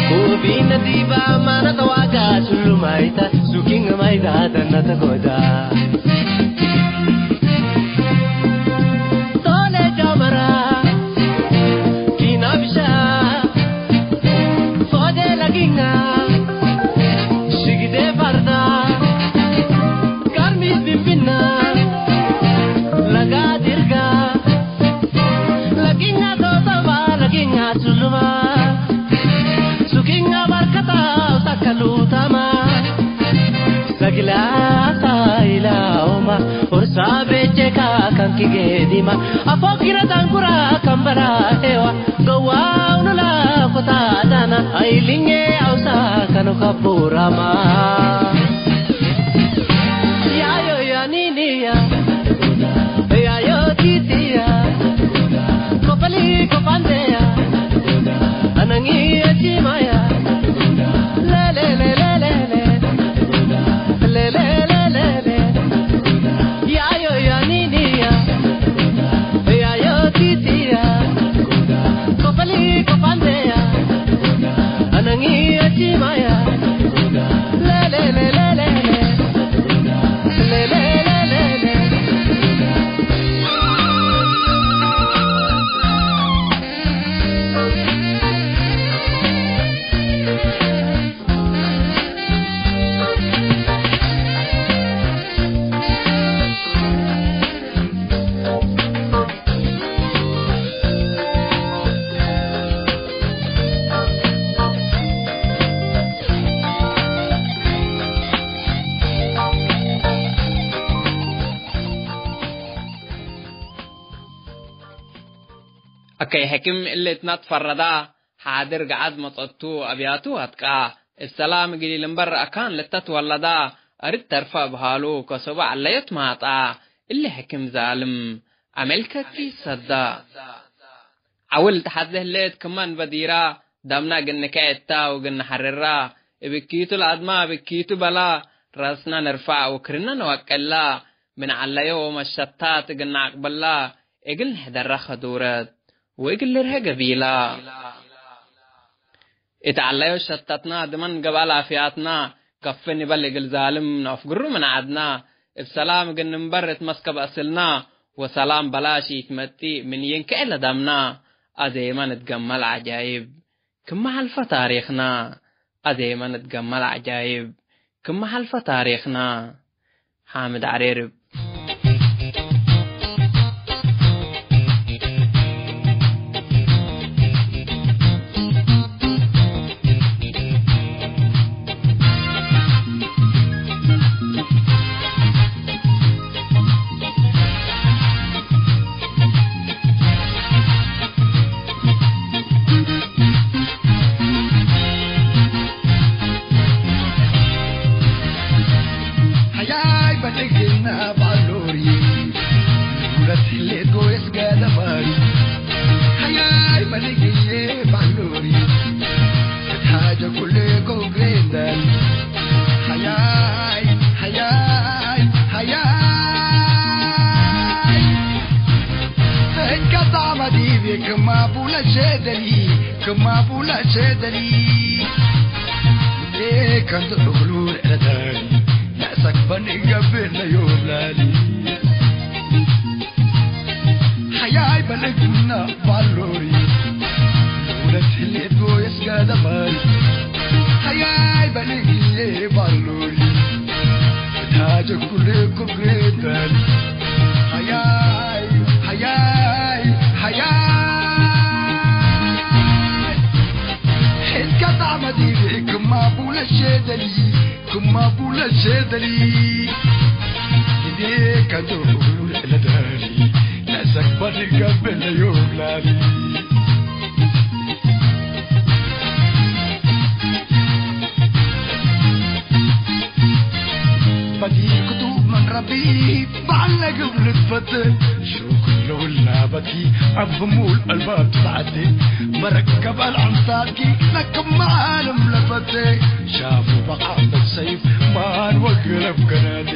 ኩቢነ ዲባ ማነ ተዋጋ ሱሉ ማይታ ሱኪንግ ማይታ ደነተ ጎዳ። ቶሌ ጃመራ፣ ኪናብሻ፣ ፎዴ ለጊኛ፣ ሽግዴ ፈርዳ፣ ቀርሚት ቢቢና፣ ለጋ ዲርጋ፣ ለጊኛ ቶቶባ፣ ለጊኛ ሱሉማ፣ ሱኪኛ በርከታ፣ ተከሉታማ፣ ሰግላታ ኢላውማ፣ ኦርሳ ቤቼካ ከንኪ ጌዲማ፣ አፎኪረ ዳንጉራ ከንበራ ሄዋ፣ ገዋውኑ ላኩታዳና፣ አይልኜ አውሳ ከኑ ከቡራማ። ያዮ ያኒኒያ፣ ያዮ ቲቲያ፣ ኮፈሊ ኮፋንቴያ፣ አነንጊ አጂማያ፣ ለለለለለለ፣ ለለለለለ፣ ያዮ ያኒኒያ፣ ያዮ ቲቲያ፣ ኮፈሊ ኮፋንቴያ፣ አነንጊ አጂማያ፣ ለለለለለለ፣ ለለለለለ። አከይ ሕክም እሊ እትናት ፈረዳ፣ ሓድር ገዓት መጸቱ አብያቱ አትቃ፣ እብ ሰላም እግል ኢልንበር አካን ልተትወለዳ፣ አርድ ተርፈ እብ ሃሉ ከሰቡ ዐለዮት ማጣ፣ እሊ ሕክም ዛልም አመልከኪ ሰዳ። ዐውል ተሐዜ ህሌት ክመ እንበዲራ፣ ደምነ እግል ንክዔ እታ ወእግል ነሐርራ፣ እብ እኪቱ ለአድማ እብ እኪቱ በላ፣ ረአስነ ንርፈዕ ወክርነ ንወቅላ፣ ምን ዐለዮ ወመሸታት እግል ነአቅብላ፣ እግል ንሕደረ ከዱረት ወእግል ልርሀ ገቢላ። እት ዐለዮ ሸተትና፣ ድመን ገብአ ላፍያትና፣ ከፍ ንበል እግል ዛልም ነአፍግሩ ምን ዐድና፣ እብ ሰላም እግል ንንበር እት መስከብ አስልና፣ ወሰላም በላሽ ኢትመጽእ ምን ይንክዔ ለደምና፣ አዜመ ንትገመል ዐጃይብ ክመ ሐልፈ ታሪክና፣ አዜመ ንትገመል ዐጃይብ ክመ ሐልፈ ታሪክና። ሓምድ ዐሬርብ። ሀያይ በልግና ባሎሪ፣ ሁለት ሌጎ የስገደፋሪ። ሀያይ በልግዬ ባሎሪ፣ ስታጀ ኩሌ ጎግሬንደን። ሀያይ፣ ሀያይ፣ ሀያይ። እከ ጣመ ዲቤ ክማ ቡለ ሸደሊ፣ ክማ ቡለ ሸደሊ። ዴ ከንቱ እግሉ ረዳኒ፣ ነእሰክ በኒ ገብእ ለዮም ላሊ። ሐያይ በልግና ባሎሪ፣ ለሁለት ህሌት ጎየስ ገደባይ። ሐያይ በልግዬ ባሎሪ፣ ታጀ ኩል ኩብሬታኒ። ሐያይ፣ ሐያይ፣ ሐያይ። ሕድ ከጣመ ዲቤ ክማ ቡለ ሸደሊ፣ ክማ ቡለ ሸደሊ። ዲቤ ከንቱ ለደሊ፣ ነሰክ በድር ገብእ ለዮም ላሊ። በዲር ክቱብ ምን ረቢ፣ በዐለ ክም ልትፈቴ ሹክ ለውላበኪ አብ ህሙል አልባብ ትትዓቴ መረከብ አልዐምሳኪ ለክም መዓልም ለፈቴ ሻፉ በቃ ሰይፍ ማን ወግረብ ገናቴ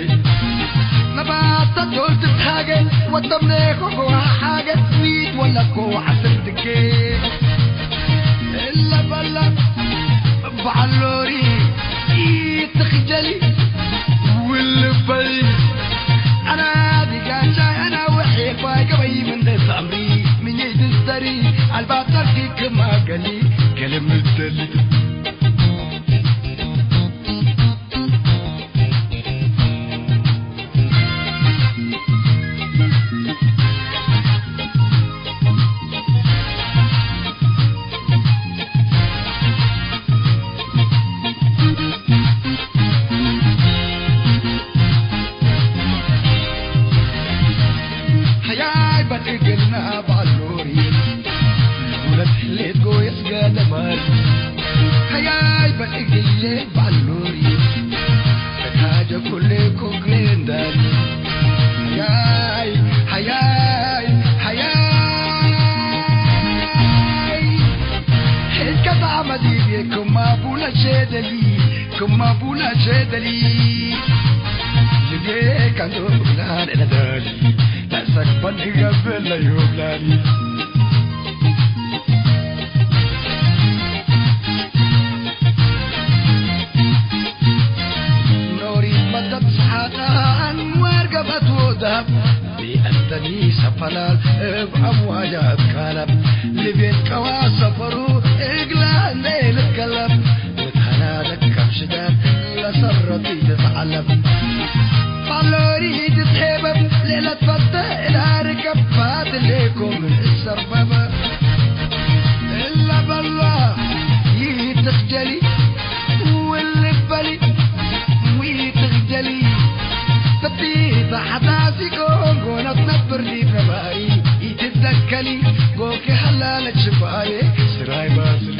ነባተ ዶል ትትሃገን ወተምኔ ኮኮ ሓገን ዊት ወለኮ ዐስር ድጌ እለ በለ በዐሎሪ ኢትኽጀሊ ውልበይ አና ዲጋቻይ አና ወሒፋይ ገበይ ምን ደስ አምሪ ምኝ ድስተሪ አልባብ ተርኪ ክማ ገሊ ገልምደሊ ሐያይ በእግልና ባሎሪ ሁለት ሌት ጎየስ ገደመር ሐያይ በእግሌ ባሎሪ ፈታጀ ኩሌ ኮግሌ እንዳል ሐያይ ሐያይ ሐያይ ሕልከት አመዲቤ ክማ ቡለ ሼደሊ ክማ ቡለ ሼደሊ ልቤ ካንዶ ብላን እነደል ለሰክበን እገብለዩ ብላኒ ኖሪት መደት ሰሓቃን ወርገበት ወደብ ቢአንተኒ ሰፈላል እብ አምዋጃት ካለብ ልቤት ቀዋ ሰፈሩ እግላ እንዴ ልትከለብ ልትሃናደግ ከም ሽዳር ለሰረት ኢትትዓለብ ፋሎሪ ኢትትሄበብ ሌለት ፈተ እላ ርከብ ፋትሌኮ ምን እሰርበበ እለ በላ ይትክጀሊ ውልበሊ ዊትክጀሊ ተቢተ ሐታሲ ኮንጎ ነትነብር ዲብ ነባሪ ኢትትደከሊ ጎኪ ሐላለች ሽባሌ ስራይ ባስሪ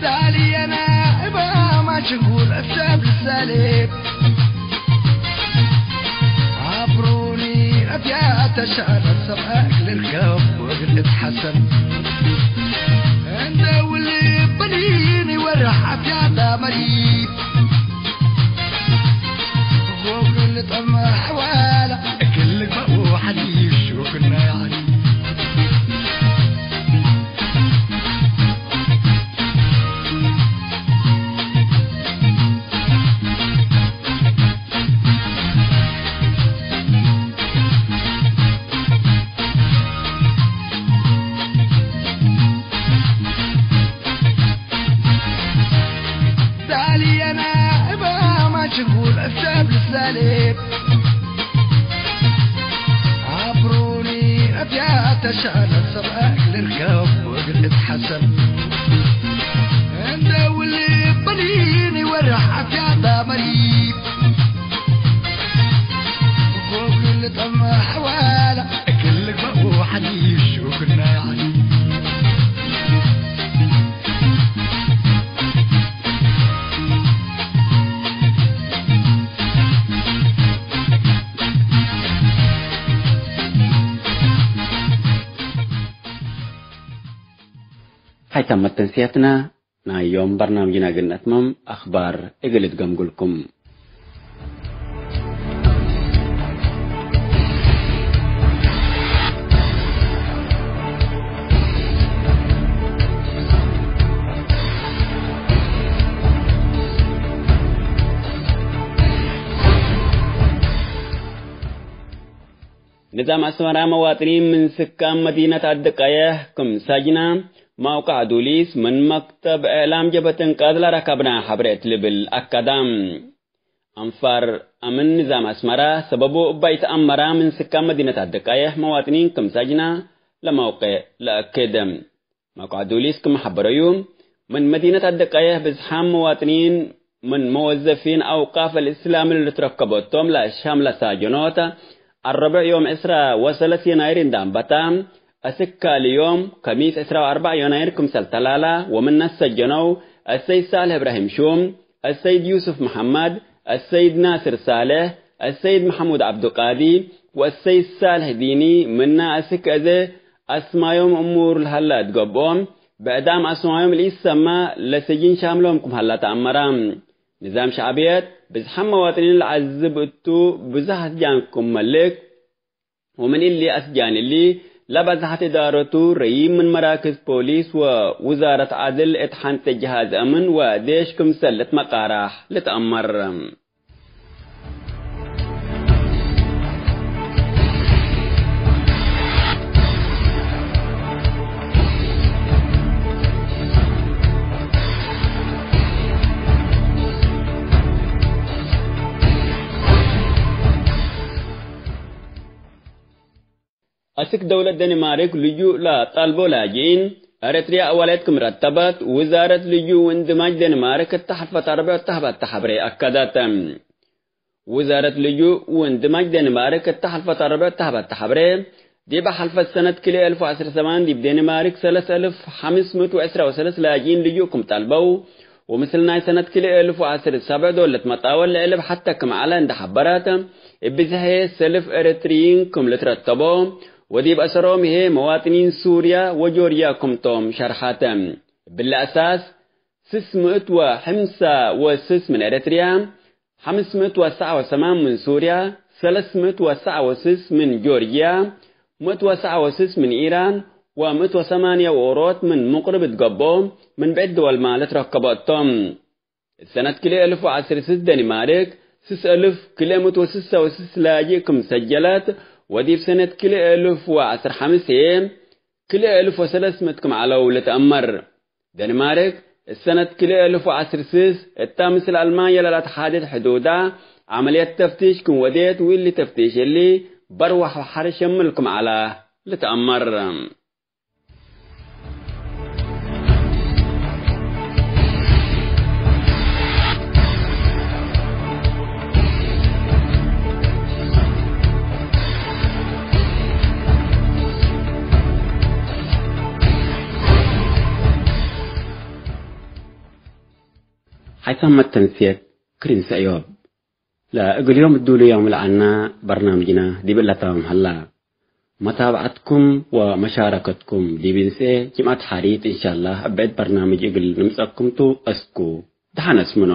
ዳልየና እባማ ሽንጉር እሰብ ልሳሌብ አብሩኒ አፍያ ተሻረ ሰብአክ ልርከብ ወግል እትሐሰን እንደ ውልብኒ ወረሕ አፍያ ዳመሪ ጎግል ጠመሕ ዋላ እግል ልግበኡ ሐዲስ ሹክና ያኒ ዳልየና እባማ ሽንጉር እሰብ ልሳሌብ አብሩኒ አፍያ ተሻለ ሰብአክ ልርከብ ወግል እትሐሰብ እንደ ውልበሊኒ ወረሕ አፍያ ዳመሪ ጎግል ጠመሕ ዋላ እግል ልግበኡ ሐዲስ ሹክና ያኒ ሀይ ተመት ተንስያትና ናይ ዮም በርናምጅና እግል ነትመም፣ አኽባር እግል እትገምጉልኩም። ንዛም አስመራ መዋጥኒን ምን ስካን መዲነት አደቃየህ ክም ሳጅና፣ መውቀዕ ዱሊስ ምን መክተብ እዕላም ጀብሀት እንቃዝ ለረከብና ሐብሬ እት ልብል አከደ። አንፋር አምን ንዛም አስመራ ሰበቡ እበ ኢተአመራ ምን ስካን መዲነት አደቃየህ መዋጥኒን ክም ሳጅና ለመውቄዕ ለአኬደ። መውቀዕ ዱሊስ ክም ሐበረዩ፣ ምን መዲነት አደቃየህ ብዝሓም መዋጥኒን ምን መወዘፊን አውቃፍ አልእስላም ልትረከቦቶም ለሻምለ ሳጅኖት፣ አረብዕ ዮም ዕስራ ወሰለስ የናይር እንደ አንበታ፣ አስክ ካልእ ዮም ከሚስ ዕስራ ወአርበዕ የናይር ክምሰል ተላላ ወምነ ሰጀነው፣ አሰይድ ሳልሕ እብራሂም ሹም፣ አሰይድ ዩሱፍ መሐመድ፣ አሰይድ ናስር ሳልሕ፣ አሰይድ መሐሙድ ዐብዱቃዲ ወአሰይድ ሳልሕ ዲኒ ምነ አስክ አዜ አስማዮም እሙር ለሀላ እት ገብኦም፣ ብዕዳም አስማዮም ለኢሰማ ለስጅን ሻምሎም ክም ሀላ ተአመረ። ንዛም ሸዕብየት ብዝሓም መዋጥኒን ለዐዝብ እቱ ብዝሕ አስጃን ክም መልክ፣ ወምን እሊ አስጃን እሊ ለበዝሐት እዳረቱ ረዪም ምን መራክዝ ፖሊስ ወውዛረት ዐድል እት ሐንቴ ጀሃዝ አምን ወዴሽ ክምሰል ልትመቃራሕ ልትአመር። አስክ ደውለት ደንማርክ ልጁእ ለጠልቦ ላጅኢን፣ ኤረትርያ አዋልያት ክም ረተበት፣ ውዛረት ልጁእ ወእንድማጅ ደንማርክ እተ ሐልፈት አርበዕ እተ ሀበተ ሐብሬ አከደት። ውዛረት ልጁእ ወእንድማጅ ደንማርክ እተ ሐልፈት አርበዕ እተ ሀበተ ሐብሬ፣ ዲብ ሐልፈት ሰነት ክልኤ እልፍ ወዐስር ሰማን ዲብ ደንማርክ ሰለስ እልፍ ሐምስ ምእት ወዕስራ ወሰለስ ላጅኢን ልጁእ ክም ጠልበው፣ ወምስል ናይ ሰነት ክልኤ እልፍ ወዐስር ሰብዕ ዶል ልትመጣወል ለእልብ ሐተ ክም ዐለ እንደ ሐበረት፣ እብ ብዝሕ ሰልፍ ኤረትርይን ክም ልትረተቦ፣ ወዲብ አሰሮም ህዬ መዋጥኒን ሱርያ ወጆርጅያ ክምቶም ሸርሐተ። እብለ አሳስ፣ ስስ ምእት ወሐምሳ ወስስ ምን ኤረትርያ፣ ሐምስ ምእት ወሰዓ ወሰማን ምን ሱርያ፣ ሰለስ ምእት ወሰዓ ወስስ ምን ጆርጅያ፣ ምእት ወሰዓ ወስስ ምን ኢራን፣ ወምእት ወሰማንያ ወኦሮት ምን ሙቅርብ እት ገብኦ፣ ምን ብዕድ ድወልመ ልትረከቦ እቶም። እት ሰነት ክልኤ እልፍ ወዐስር ስስ ደኒማርክ፣ ስስ እልፍ ክልኤ ምእት ወስሳ ወስስ ላጅእ ክም ሰጀለት፣ ወዲብ ሰነት ክልኤ እልፍ ወዐስር ሐምስ ህዬ፣ ክልኤ እልፍ ወሰለስ ምእት ክም ዐለው ልትአመር። ደንማርክ፣ እት ሰነት ክልኤ እልፍ ወዐስር ስስ፣ እታ ምስል አልማንያ ለለአትሓድድ ሕዱዳ፣ ዐመልየት ተፍቲሽ ክም ወዴት፣ ወእሊ ተፍቲሽ እሊ፣ በርወሕ ወሐር ሸምል ክም ዐለ ልትአመር። ሓይሳም መተንስየት ክሪንስ ዕዮብ። ለእግል ዮም እዱሉ ዮም ለዐልነ በርናምጅና ዲብ እለ ተማም ሀላ። መታብዐትኩም ወመሻረከትኩም ዲብ እንስኤ ጅምዐት ሓሪት እንሻላህ እብ ዕድ በርናምጅ እግል ንምጸኩም ቱ። አስኩ ደሐን አስምኖ።